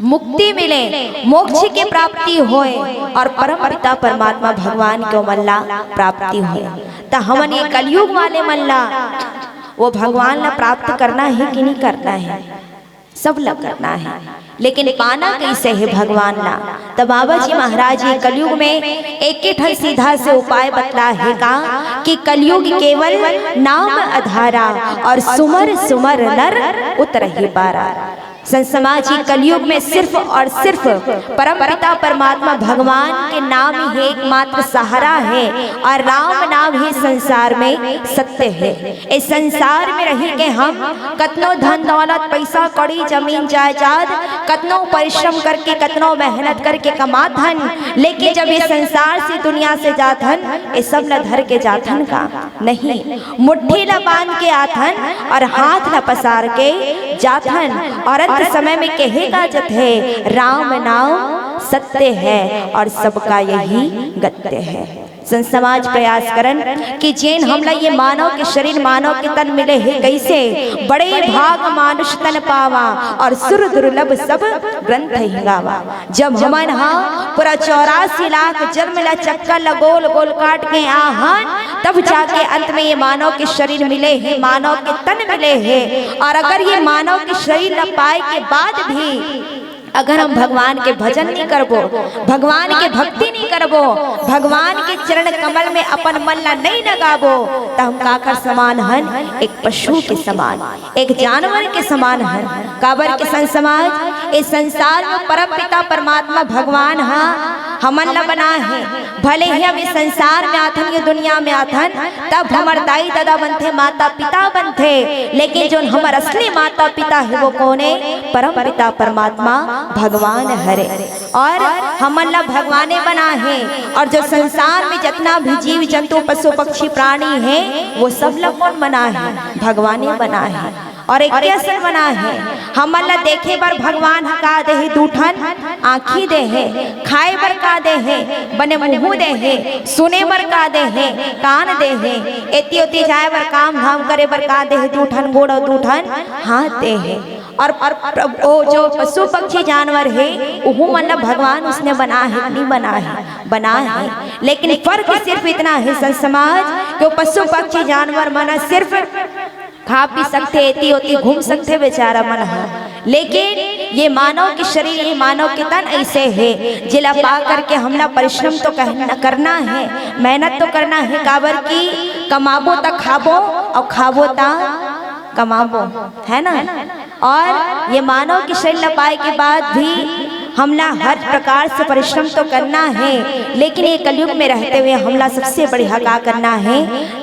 मुक्ति मिले, मोक्ष के प्राप्ति होय और परम पिता परमात्मा भगवान के ओमन ला प्राप्ति होय। त हमन ये कलयुग वाले मन ला वो भगवान ला प्राप्त करना हे कि नहीं करना हे? सब ला करना हे, लेकिन पाना कैसे हे भगवान ला? त बाबा जी महाराज ये कलयुग में एक ही ठन सीधा से उपाय बतला हे का कि कलयुग केवल नाम आधारा और सुमर सुमर नर उतरहि पारा। संत समाज जी, कलयुग में सिर्फ और सिर्फ परम पिता परमात्मा भगवान के नाम ही एकमात्र सहारा हे और राम नाम ही संसार में सत्य हे। इस संसार में रही के हम कतनो धन दौलत, पैसा कौड़ी, जमीन जायदाद, कतनो परिश्रम करके, कतनो मेहनत करके कमाथन, लेकिन जब ये संसार से, दुनिया से जाथन, ये सब ला धर के जाथन का? नहीं। मुट्ठी ला बांध के आथन और हाथ ला पसार के जाथन। और अंत समय में कहे का जथे, राम नाम सत्य है और सबका यही गत्य है। संत समाज, प्रयास करन कि जेन हमला ये मानव के शरीर, मानव के तन मिले हे, कैसे? बड़े भाग मानुष तन पावा और सुर दुर्लभ सब ग्रंथ ही गावा। जब हमन हा पूरा चौरासी लाख जन्म ला चक्कर ला गोल गोल काट के आहन, तब जाके अंत में ये मानव के शरीर मिले हे, मानव के तन मिले हे। और अगर ये मानव के शरीर ला पाए के बाद भी अगर हम भगवान के भजन नहीं करबो, भगवान के भक्ति नहीं करबो, भगवान के चरण कमल में अपन मन ला नहीं लगाबो, त हम काकर समान हन? एक पशु के समान, एक जानवर के समान हन। काबर के संत समाज, इस संसार में परम पिता परमात्मा भगवान हा हमन ला बना हे। भले ही हम इस संसार में आथन, ये दुनिया में आथन, तब हमर दाई ददा बनथे, माता पिता बनथे, लेकिन जोन हमर असली माता पिता हे वो कोन हे? परम पिता परमात्मा भगवान हरे। और हमन ला भगवाने बना हे। और जो संसार में जितना भी जीव जंतु, पशु पक्षी, प्राणी हे, वो सब ला कोन बना हे? भगवाने बना हे। और एक असन बना हे, हमन ला देखे बर भगवान ह का दे हे? दू ठन आँखी दे हे। खाए बर का दे हे? बने मुंह दे हे। सुने बर का दे हे? कान दे हे। एती ओती जाए बर, काम धाम करे बर का दे हे? दू ठन गोड़ और दू ठन हाथ दे हे। और, और, और वो जो पशु पक्षी जानवर हे, उहू मन ला भगवान उसने बना हे कि नहीं बना हे? बना हे। लेकिन फर्क सिर्फ इतना हे संत समाज, कि वो पशु पक्षी जानवर मन सिर्फ खा पी सकथे, एती ओती घूम सकथे बेचारा मन ह, लेकिन ये मानव के शरीर, ये मानव के तन ऐसे हे, जेला पा करके हमला परिश्रम तो कहना, करना हे, मेहनत तो करना हे, काबर कि कमाबो त खाबो और खाबो त कमाबो, है ना? और ये मानव के शरीर ला पाए के बाद भी हमला हर प्रकार से परिश्रम तो करना है, लेकिन ये कलयुग में रहते हुए हमला सबसे बढ़िया का करना है,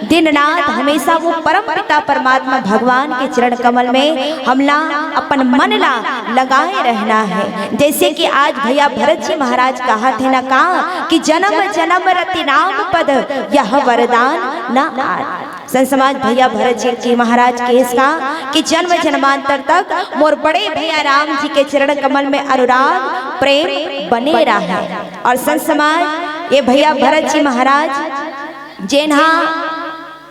दिन रात हमेशा वो परम पिता परमात्मा भगवान के चरण कमल में हमला अपन मन ला लगाए रहना है। जैसे कि आज भैया भरत जी महाराज कहा थे ना का कि जन्म जन्म रति राम पद यह वरदान न आए। संत समाज, भैया भरत जी, जी महाराज के इसका कि जन्म जन्मांतर तक मोर बड़े भैया राम जी के चरण कमल में अनुराग प्रेम बने रहे। और संत समाज, ये भैया भरत जी महाराज जेन हा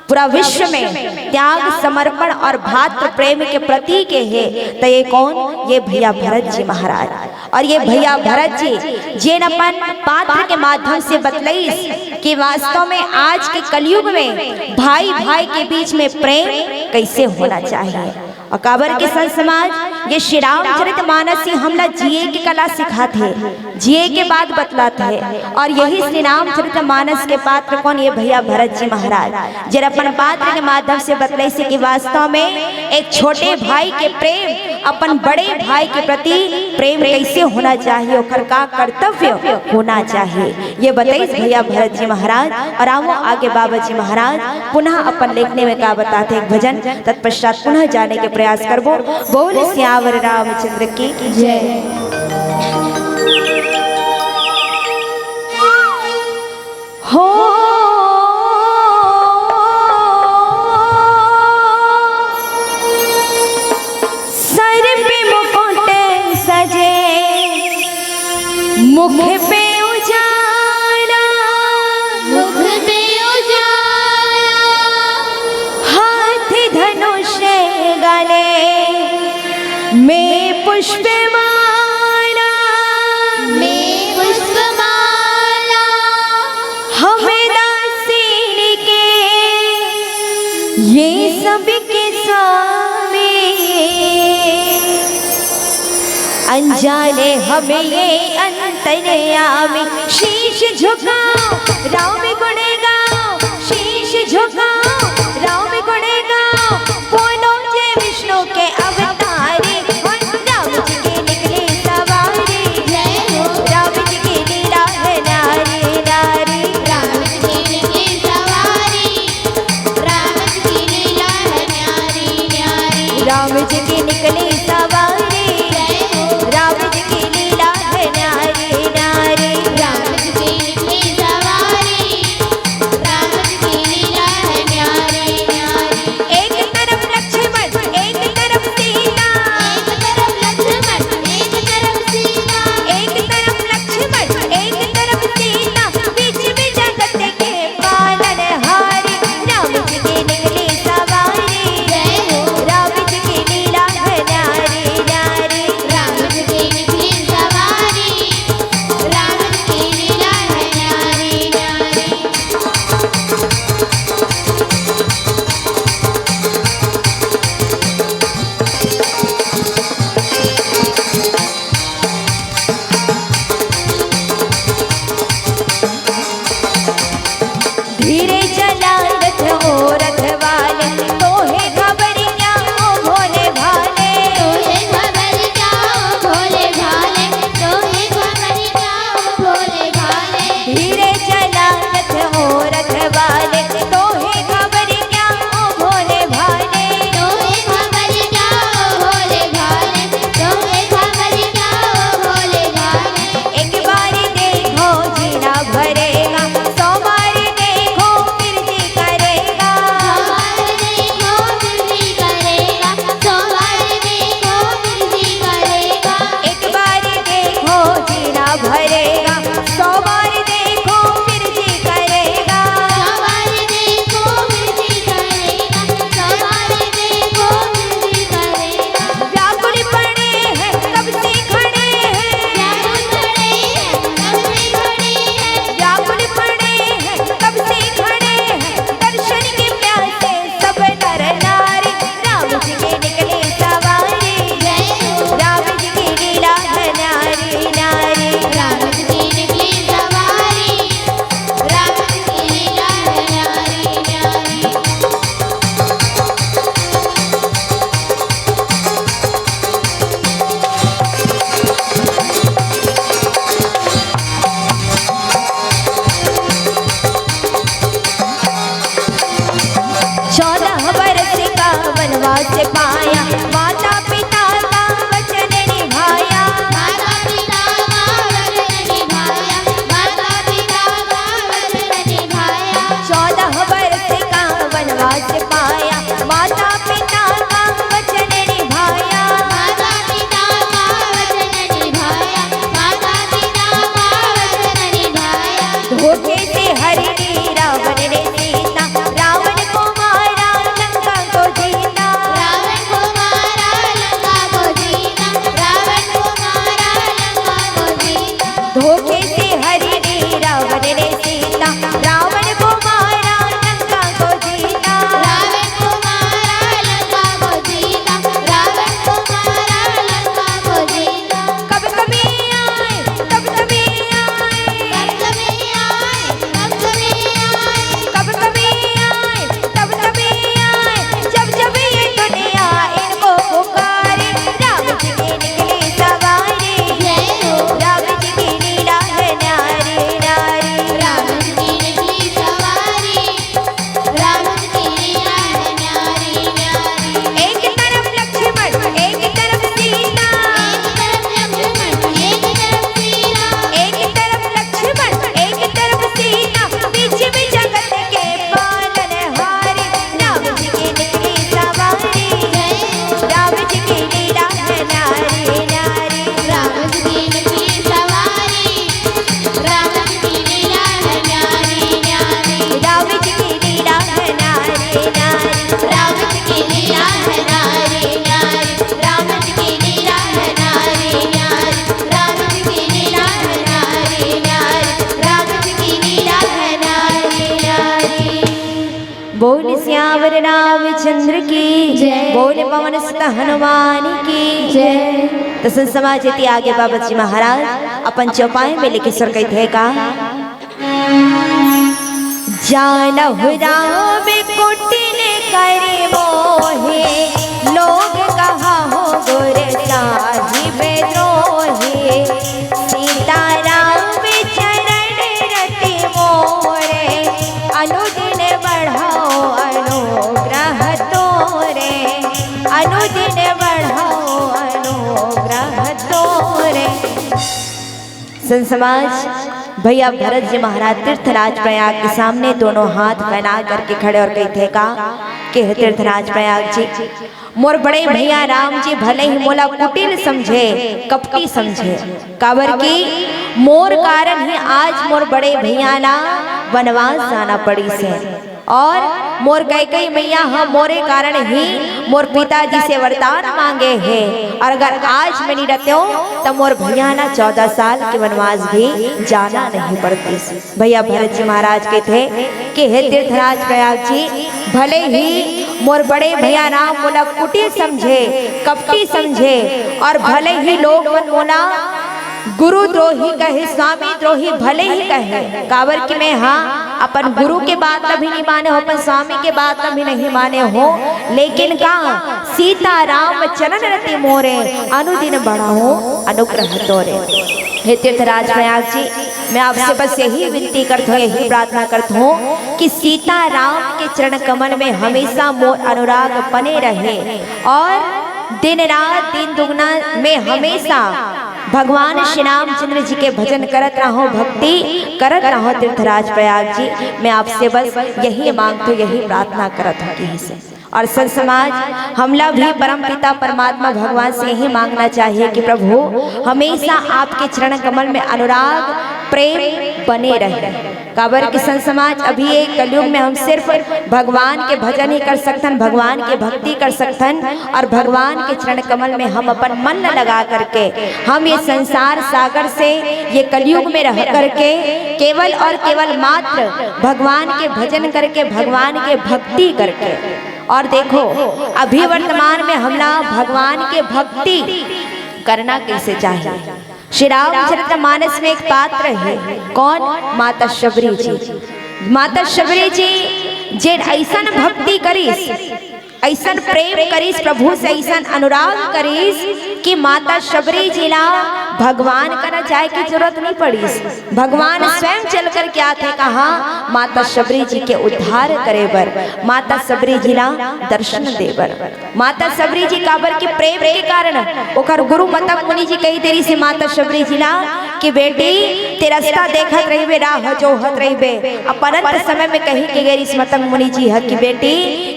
पूरा विश्व में त्याग, समर्पण और भातृ प्रेम के प्रतीक हे, तो ये कौन? ये भैया भरत जी महाराज। और ये भैया भरत जी जेन अपन पात्र के माध्यम से बतलइस कि वास्तव में आज के कलयुग में भाई भाई के बीच में प्रेम कैसे होना चाहिए। और काबर के संत समाज, ये श्री रामचरित मानस ही हमला जिए के कला सिखाथे, जिए के बात बतलाथे। और यही श्री रामचरित मानस के पात्र कौन? ये भैया भरत जी महाराज, जेन अपन पात्र के माध्यम से बतलइस कि वास्तव में एक छोटे भाई के प्रेम, अपन बड़े भाई के प्रति प्रेम कैसे होना चाहिए, ओकर का कर्तव्य होना चाहिए, ये बतइस भैया भरत जी महाराज। और आवो आगे बाबा जी महाराज पुनः अपन लेखनी में का बताथे एक भजन, तत्पश्चात पुनः जाने के प्रयास करबो। बोल सियावर रामचंद्र की जय। हो सर पे मुकुट सजे, मुख पे उजाला, मुख पे उजाला, हाथ धनुष गले में पुष्पमाला, में पुष्पमाला, हमें दासीन के ये सब के स्वामी। अनजाने हमें ये अंतर्यामी। शीश झुकाओ, राम गुण गाओ, शीश झुकाओ, राम गुण गाओ। बोलो जय विष्णु के अवतारी, राम जी की निकली सवारी। जय हो। राम जी की लीला है न्यारी न्यारी। राम जी की निकली सवारी, राम जी की लीला है न्यारी न्यारी। राम जी की निकली सवारी, जय हो। राम जी की लीला है न्यारी न्यारी। राम जी की निकली सवारी, राम जी की लीला है न्यारी न्यारी। एक तरफ लक्ष्मण, एक तरफ सीता, एक तरफ लक्ष्मण, एक तरफ सीता, एक तरफ लक्ष्मण, एक तरफ सीता, बीच में जगत के पालनहारी। राम जी की निकली सवारी, जय हो। राम जी की लीला है से पाया, माता पिता का वचन निभाया। माता पिता का वचन निभाया, माता पिता का वचन निभाया। चौदह वर्ष का वनवास पाया, माता पिता का वचन निभाया। माता पिता का वचन निभाया, माता पिता का वचन निभाया। धोखे से हरिणी रावण ने सीता, रावण को मारा लंका को जीता। रावण को मारा लंका को जीता, रावण को मारा लंका को जीता। धोखे से हरिणी रावण ने सीता, रावण को मारा लंका को जीता। रावण को मारा लंका को जीता, रावण को मारा लंका को जीता। कब कभी आए, कब कभी आए, कब कभी आए, कब कभी आए, कब कभी आए, कब कभी आए, जब जब ये दुनिया इनको पुकारे। राम जी की निकली सवारी, जय हो। राम जी की लीला है न्यारी न्यारी। राम जी की निकली सवारी, राम जी की लीला है न्यारी न्यारी। एक तरफ लक्ष्मण, एक तरफ सीता। एक तरफ लक्ष्मण, एक तरफ सीता। एक तरफ लक्ष्मण, एक तरफ सीता। बीच में जगत के पालनहारी। राम जी की निकली सवारी। जय हो। राम जी की लीला है न्यारी न्यारी। राम जी की निकली सवारी। राम जी की लीला है न्यारी न्यारी। राम जी की लीला है न्यारी न्यारी। राम जी की लीला है न्यारी न्यारी। राम जी की लीला है न्यारी न्यारी। राम जी की लीला है न्यारी न्यारी। राम जी की लीला है न्यारी न्यारी। बोल सियावर रामचंद्र की जय। बोल पवन सुत हनुमान की जय। तो संत समाज, इति आगे बाबा जी महाराज अपन चौपाई में लिखे सुर कहिथे का। जानहु राम कुटिल करि मोहे, लोग कहहु गुर साहिब द्रोहे। सीताराम चरण रति मोरे, अनुदिन बढ़ाओ अनुग्रह तोरे, अनुदिन बढ़ाओ अनुग्रह तोरे। संत समाज, भैया भरत जी महाराज तीर्थराज प्रयाग के सामने दोनों हाथ फैला करके खड़े और कहिथे का कि हे तीर्थराज प्रयाग जी, मोर बड़े भैया राम जी भले ही मोला कुटिल समझे, कपटी समझे, काबर कि मोर कारण ही आज मोर बड़े भैया ला वनवास जाना पड़िस हे। और मोर कैकई मैया ह मोरे कारण ही मोर पिताजी से वरदान मांगे हे, और अगर आज मैं नहीं रहतेंव, त मोर भैया ला चौदह साल के वनवास भी जाना नहीं पड़तिस। भैया भरत जी महाराज कहिथे कि हे तीर्थराज प्रयाग जी, भले ही मोर बड़े भैया राम मोला कुटिल समझे, कपटी समझे, और भले ही लोग मन मोला गुरु द्रोही कहे, स्वामी द्रोही भले ही कहे, काबर कि मैं, हाँ, अपन गुरु के बात ला भी नहीं माने हों, अपन स्वामी के बात ला भी नहीं माने हों, लेकिन का सीताराम चरण रति मोरे, अनुदिन बढ़ाओ अनुग्रह तोरे। हे तीर्थराज प्रयाग जी, मैं आपसे बस यही विनती करत हों, यही प्रार्थना करत हों कि सीताराम के चरण कमल में हमेशा मोर अनुराग बने रहे और दिन रात, दिन दुगना में हमेशा भगवान श्री रामचंद्र जी के भजन करत रहूं, भक्ति करत रहूं। तीर्थराज प्रयाग जी, मैं आपसे बस यही मांगत हों, यही प्रार्थना करत हों कि से। और संत समाज, हमला भी परम पिता परमात्मा भगवान से यही मांगना चाहिए कि प्रभु, हमेशा आपके चरण कमल में अनुराग, प्रेम बने रहे। काबर कि संत समाज, अभी ये कलयुग में हम सिर्फ भगवान के भजन ही कर सकथन, भगवान के भक्ति कर सकथन, और भगवान के चरण कमल में हम अपन मन ल लगा करके, हम ये संसार सागर से, ये कलयुग में रह करके केवल और केवल मात्र भगवान के भजन करके, भगवान के भक्ति करके। और देखो, अभी वर्तमान में हमला भगवान के भक्ति करना कैसे चाहिए। श्री रामचरित मानस में एक पात्र हे, कौन? माता शबरी जी। माता शबरी जी जेन अइसन भक्ति करिस, अइसन प्रेम करिस प्रभु से, अइसन अनुराग करिस कि माता शबरी जी ला भगवान करा जाए के जरूरत नहीं पड़िस। भगवान स्वयं चल करके आथे कहाँ? माता शबरी जी के उद्धार करे बर, माता शबरी जी ला दर्शन दे बर। माता शबरी जी काबर के प्रेम के कारण ओकर गुरु मतंग मुनि जी कहि दे रिहिस हे माता शबरी जी ला कि बेटी, तें रस्ता देखत रहिबे, राह जोहत रहिबे। अब अनंत समय में कहि के गे रिहिस मतंग मुनि जी ह कि बेटी,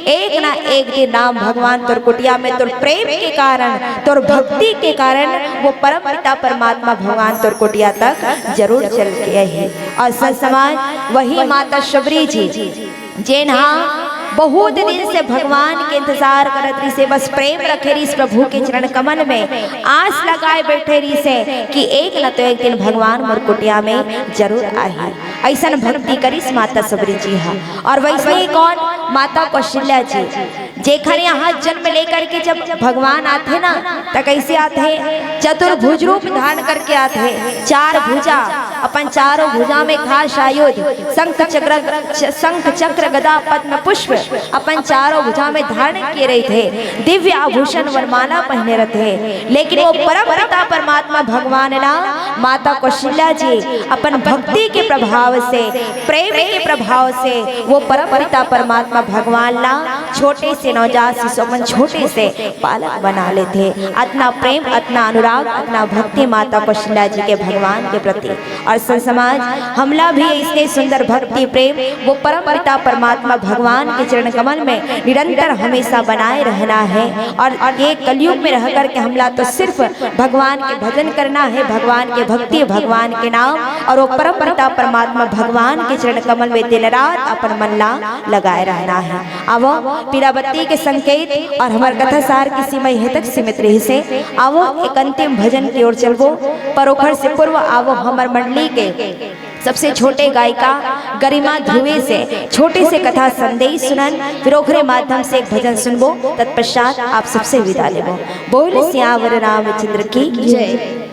एक ना एक दिन राम भगवान तोर कुटिया में तोर प्रेम के कारण, तोर भक्ति के कारण वो परम पिता परमात्मा भगवान तोर कुटिया तक जरूर चल के आही। अउ संत समाज, वही माता शबरी जी जेन हा बहुत दिन से भगवान के इंतजार करत रिहिस हे, बस प्रेम रखे रिहिस प्रभु के चरण कमल में, आस लगाए बैठे रिहिस हे कि एक न तो एक दिन भगवान मोर कुटिया में जरूर आही। अइसन भक्ति करिस माता शबरी जी हा। अउ वइसने ही कौन? माता कौशल्या जी, जेखर यहाँ जन्म लेकर के जब भगवान आथे ना, त कइसे आथे? चतुर्भुज रूप धारण करके आथे, चार भुजा, अपन चारों भुजा में घास आयुध, शंख चक्र, शंख चक्र गदा पद्म पुष्प अपन चारों भुजा में धारण किए रहिथे, दिव्य आभूषण वरमाला पहिने रहिथे। लेकिन वो परम पिता परमात्मा भगवान ला माता कौशल्या जी अपन भक्ति के प्रभाव से, प्रेम के प्रभाव से वो परम पिता परमात्मा भगवान ला छोटे से नवजात शिशु, अपन छोटे से पालक बना लेथे। अतना प्रेम, अतना अनुराग, अतना भक्ति माता कौशल्या जी के भगवान के प्रति। अउ संत समाज, हमला भी अइसने सुंदर भक्ति प्रेम वो परम पिता परमात्मा भगवान के चरण कमल में निरंतर हमेशा बनाए रहना हे। अउ ये कलयुग में रह करके हमला तो सिर्फ भगवान के भजन करना हे, भगवान के भक्ति, भगवान के नाम, अउ वो परम पिता परमात्मा भगवान के चरण कमल में दिन रात अपन मन ला लगाए रहना हे। आवो, पीला बत्ती के संकेत अउ हमर कथा सार के सीमा इहें तक सीमित रहिस हे। आवो, एक अंतिम भजन की ओर चलबो, पर ओखर से पूर्व आवो, हमर मंडली के सबसे छोटे गायिका गरिमा ध्रुवे से छोटे से कथा संदेश सुनन, फिर ओखरे माध्यम से एक भजन सुनबो, तत्पश्चात आप सबसे विदा लेबो। बोल सियावर रामचंद्र की जय।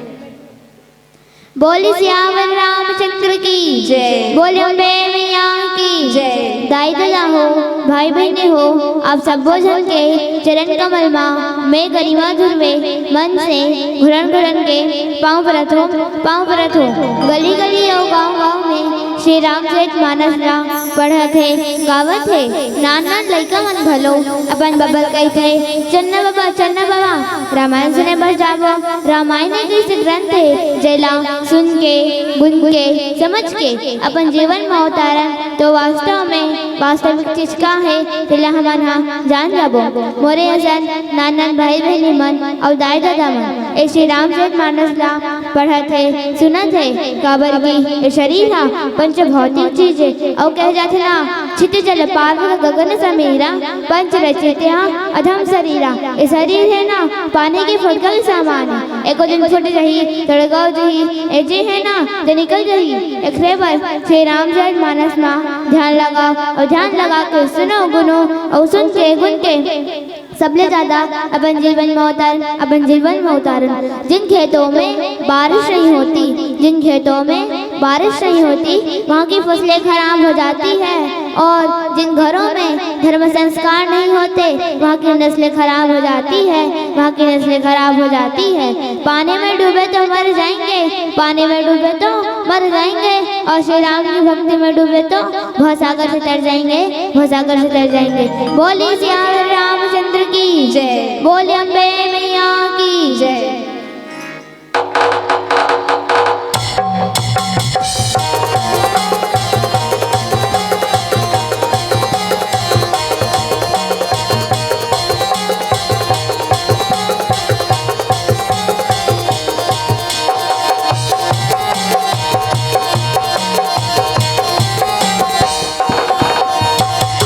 बोल सियावर रामचंद्र की जय। बोल अम्बे मैया की जय। दाई ददा हो, भाई बहिनी हो, आप सब्बो झन के चरण कमल मा मैं गरिमा ध्रुवे मन से घुरन घुरन के पाँव परत हों, पाँव परत हों। गली गली अउ गाँव गाँव में श्री रामचरित मानस ला पढ़त हे, गावत हे। नान नान लइका मन घलो अपन बबा ल कहिथे, "चल ना बबा, चल ना बबा, रामायण सुने बर जाबो।" रामायण एक अइसे ग्रंथ हे, जेला सुन के, गुन के, समझ के अपन जीवन म उतारन, तो वास्तव में वास्तविक चीज का हे, तेला हमन ह जान जाबो। मोरे असन नान नान भाई बहिनी मन अउ दाई ददा मन ए श्री रामचरित मानस ला पढ़त हे, सुनत हे, काबर कि ए शरीर ह पंच भौतिक चीज हे। अउ कहे जाथे ना, "छित जल पार्वत गगन समीरा, पंच रचित ह अधम शरीरा।" ए शरीर हे ना, पानी के फुटका के समान हे। एको दिन फूट जही, तड़का हो जही, ए जे हे ना, ते निकल जही। एखरे बर श्री रामचरित मानस मा ध्यान लगाओ अउ ध्यान लगा के सुनो, गुनो अउ सुन के, गुन के सबले ज्यादा अपन जीवन में उतारन, अपन जीवन में उतारन। जिन खेतों में बारिश नहीं होती, जिन खेतों में बारिश नहीं होती, वहाँ की फसलें खराब हो जाती है। और जिन घरों में धर्म संस्कार नहीं होते, वहाँ की नस्लें खराब हो जाती है, वहाँ की नस्लें खराब हो जाती है। पानी में डूबे तो मर जाएंगे, पानी में डूबे तो मर जाएंगे, और श्री राम की भक्ति में डूबे तो भवसागर से तर जाएंगे, भवसागर से तर जाएंगे। बोलिए सियावर रामचंद्र की जय, बोलिए अम्बे मैया की जय।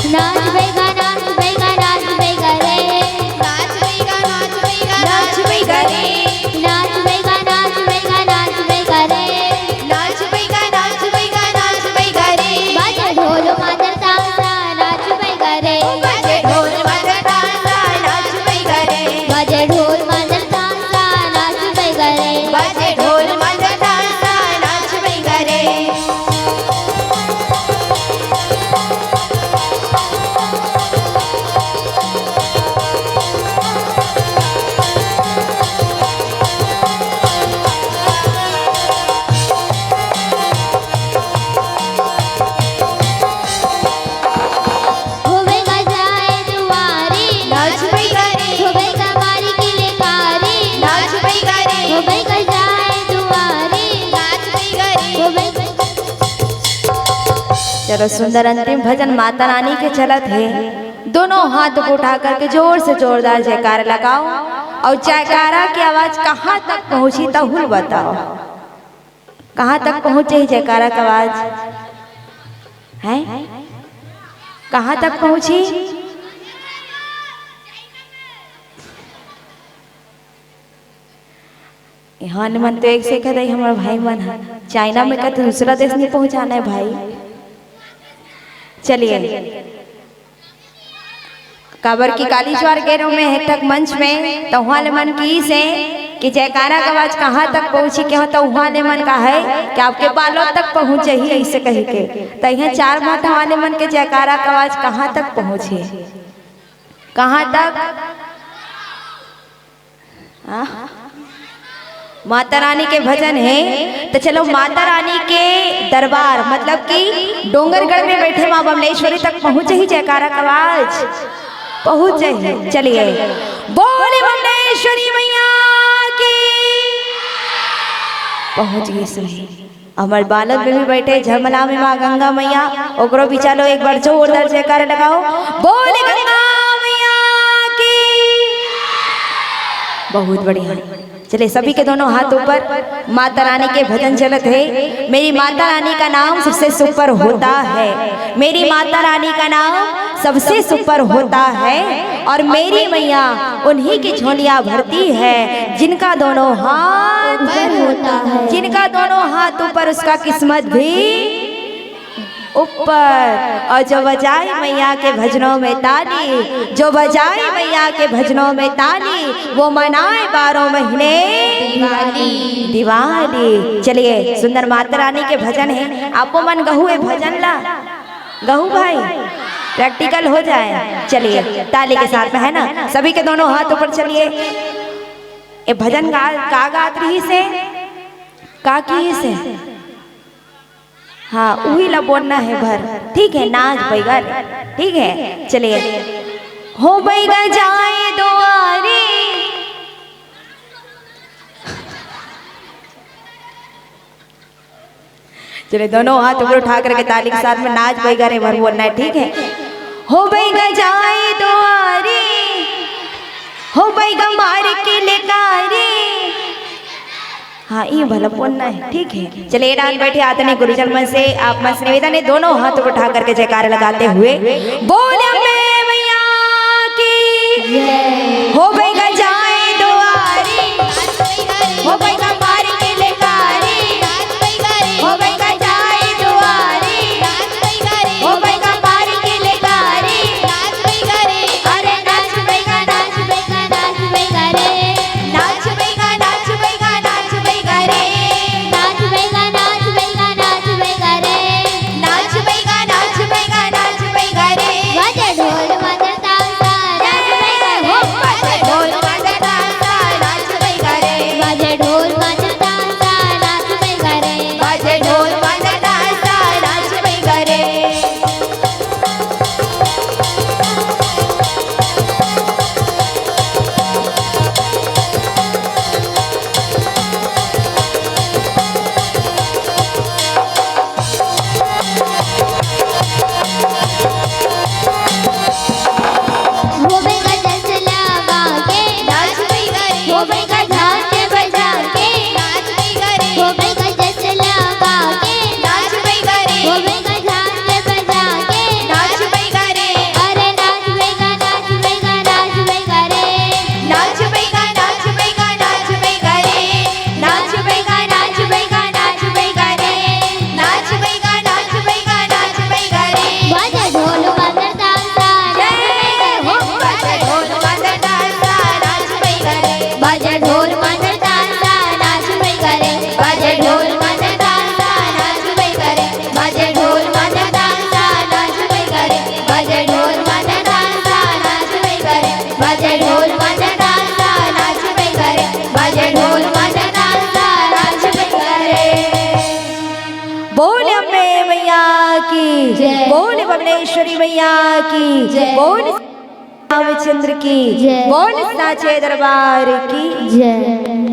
नाच बेगा, नाच बेगा, नाच बेगा रे। नाच बेगा, नाच बेगा, नाच बेगा रे। चलो सुंदर, अंतिम भजन माता रानी के चलत हे। दोनों हाथ उठा करके जोर से जोरदार जयकारा लगाओ और जयकारा की आवाज कहाँ तक पहुँची तहुल बताओ। कहाँ तक पहुँचे जयकारा की आवाज है? कहाँ तक पहुँची? यहाँ मन तो एक से कह दे, हमारे भाई मन है चाइना में, कहते दूसरा देश नहीं पहुँचाना है भाई। चलिए, काबर की काली ज्वार गे रहों मैं एक ठक मंच में, तो वहाँ ले मन की से कि जयकारा का आवाज कहाँ तक पहुँची के हो, तो वहाँ ले मन का है कि आपके बालों तक पहुँचे ही, ऐसे कही के। तो यहाँ चार माथा वाले मन के जयकारा का आवाज कहाँ तक पहुँचे, कहाँ तक? हाँ? माता रानी के भजन है, तो चलो माता रानी के दरबार, मतलब कि डोंगरगढ़ में बैठे माँ बमलेश्वरी तक पहुँचे ही जयकारा का आवाज पहुँचे ही। चलिए, बोले बमलेश्वरी मैया की। पहुँच गई सुनी। हमर बालक में भी बैठे झमला में माँ गंगा मैया, ओकरो बिचालो एक बार जोरदार जयकारा लगाओ, बोले गंगा मैया की। बहुत बढ़िया। चलिए, सभी के दोनों हाथ ऊपर। माता रानी के भजन चलत है। मेरी माता रानी का नाम सबसे सुपर होता है, मेरी माता रानी का नाम सबसे सुपर होता है। और मेरी मैया उन्हीं की झोलियाँ भरती है जिनका दोनों हाथ ऊपर होता है। जिनका दोनों हाथ ऊपर, उसका किस्मत भी ऊपर। और जो बजाए मैया के भजनों में ताली, जो बजाए मैया के भजनों में ताली, वो मनाए बारह महीने दिवाली। दिवाली। चलिए, सुंदर माता रानी के भजन है, आपो मन गहू ए भजन ला। गहू भाई, प्रैक्टिकल हो जाए। चलिए, ताली के साथ में, है ना, सभी के दोनों हाथ ऊपर। चलिए, ए भजन गा, का गात रही से, का की से? हाँ, उही ला बोलना है भर। ठीक है, नाच बैगा रे। ठीक है, चलिए। हो बैगा जाए दुआरी। चलिए, दोनों हाथ ऊपर उठा करके ताली के साथ में नाच बैगा रे भर बोलना है, ठीक है? हो बैगा जाए दुआरी, हो बैगा मार के लेकारी। हाँ, ये भला बोलना है, ठीक है? चलिए, डाल बैठे आदरणीय गुरुजन मन से, आप मन से निवेदन है, दोनों हाथ उठा करके जयकारा लगाते हुए, बोल अम्बे मैया की। हो बैगा जाए दुआरी, हो बैगा मार के लेकारी, हो बैगा जाए दुआरी, हो बैगा मार के लेकारी। अरे नाच बैगा, नाच बैगा, नाच बैगा रे। नाच बैगा, नाच बैगा, नाच बैगा रे। नाच बैगा, नाच बैगा, नाच बैगा रे। नाच बैगा, नाच बैगा, नाच बैगा रे। बाजे ढोल, बाजे ताशा, नाच बैगा रे। हो, बाजे ढोल, बाजे ताशा, नाच बैगा रे। बाजे ढोल, बाजे ताशा, नाच बैगा रे। बाजे ढोल, बाजे ताशा, नाच बैगा रे। बोल अम्बे मैया की। बोल भुवनेश्वरी मैया की। बोल रामचंद्र की। बोल साचे दरबार की।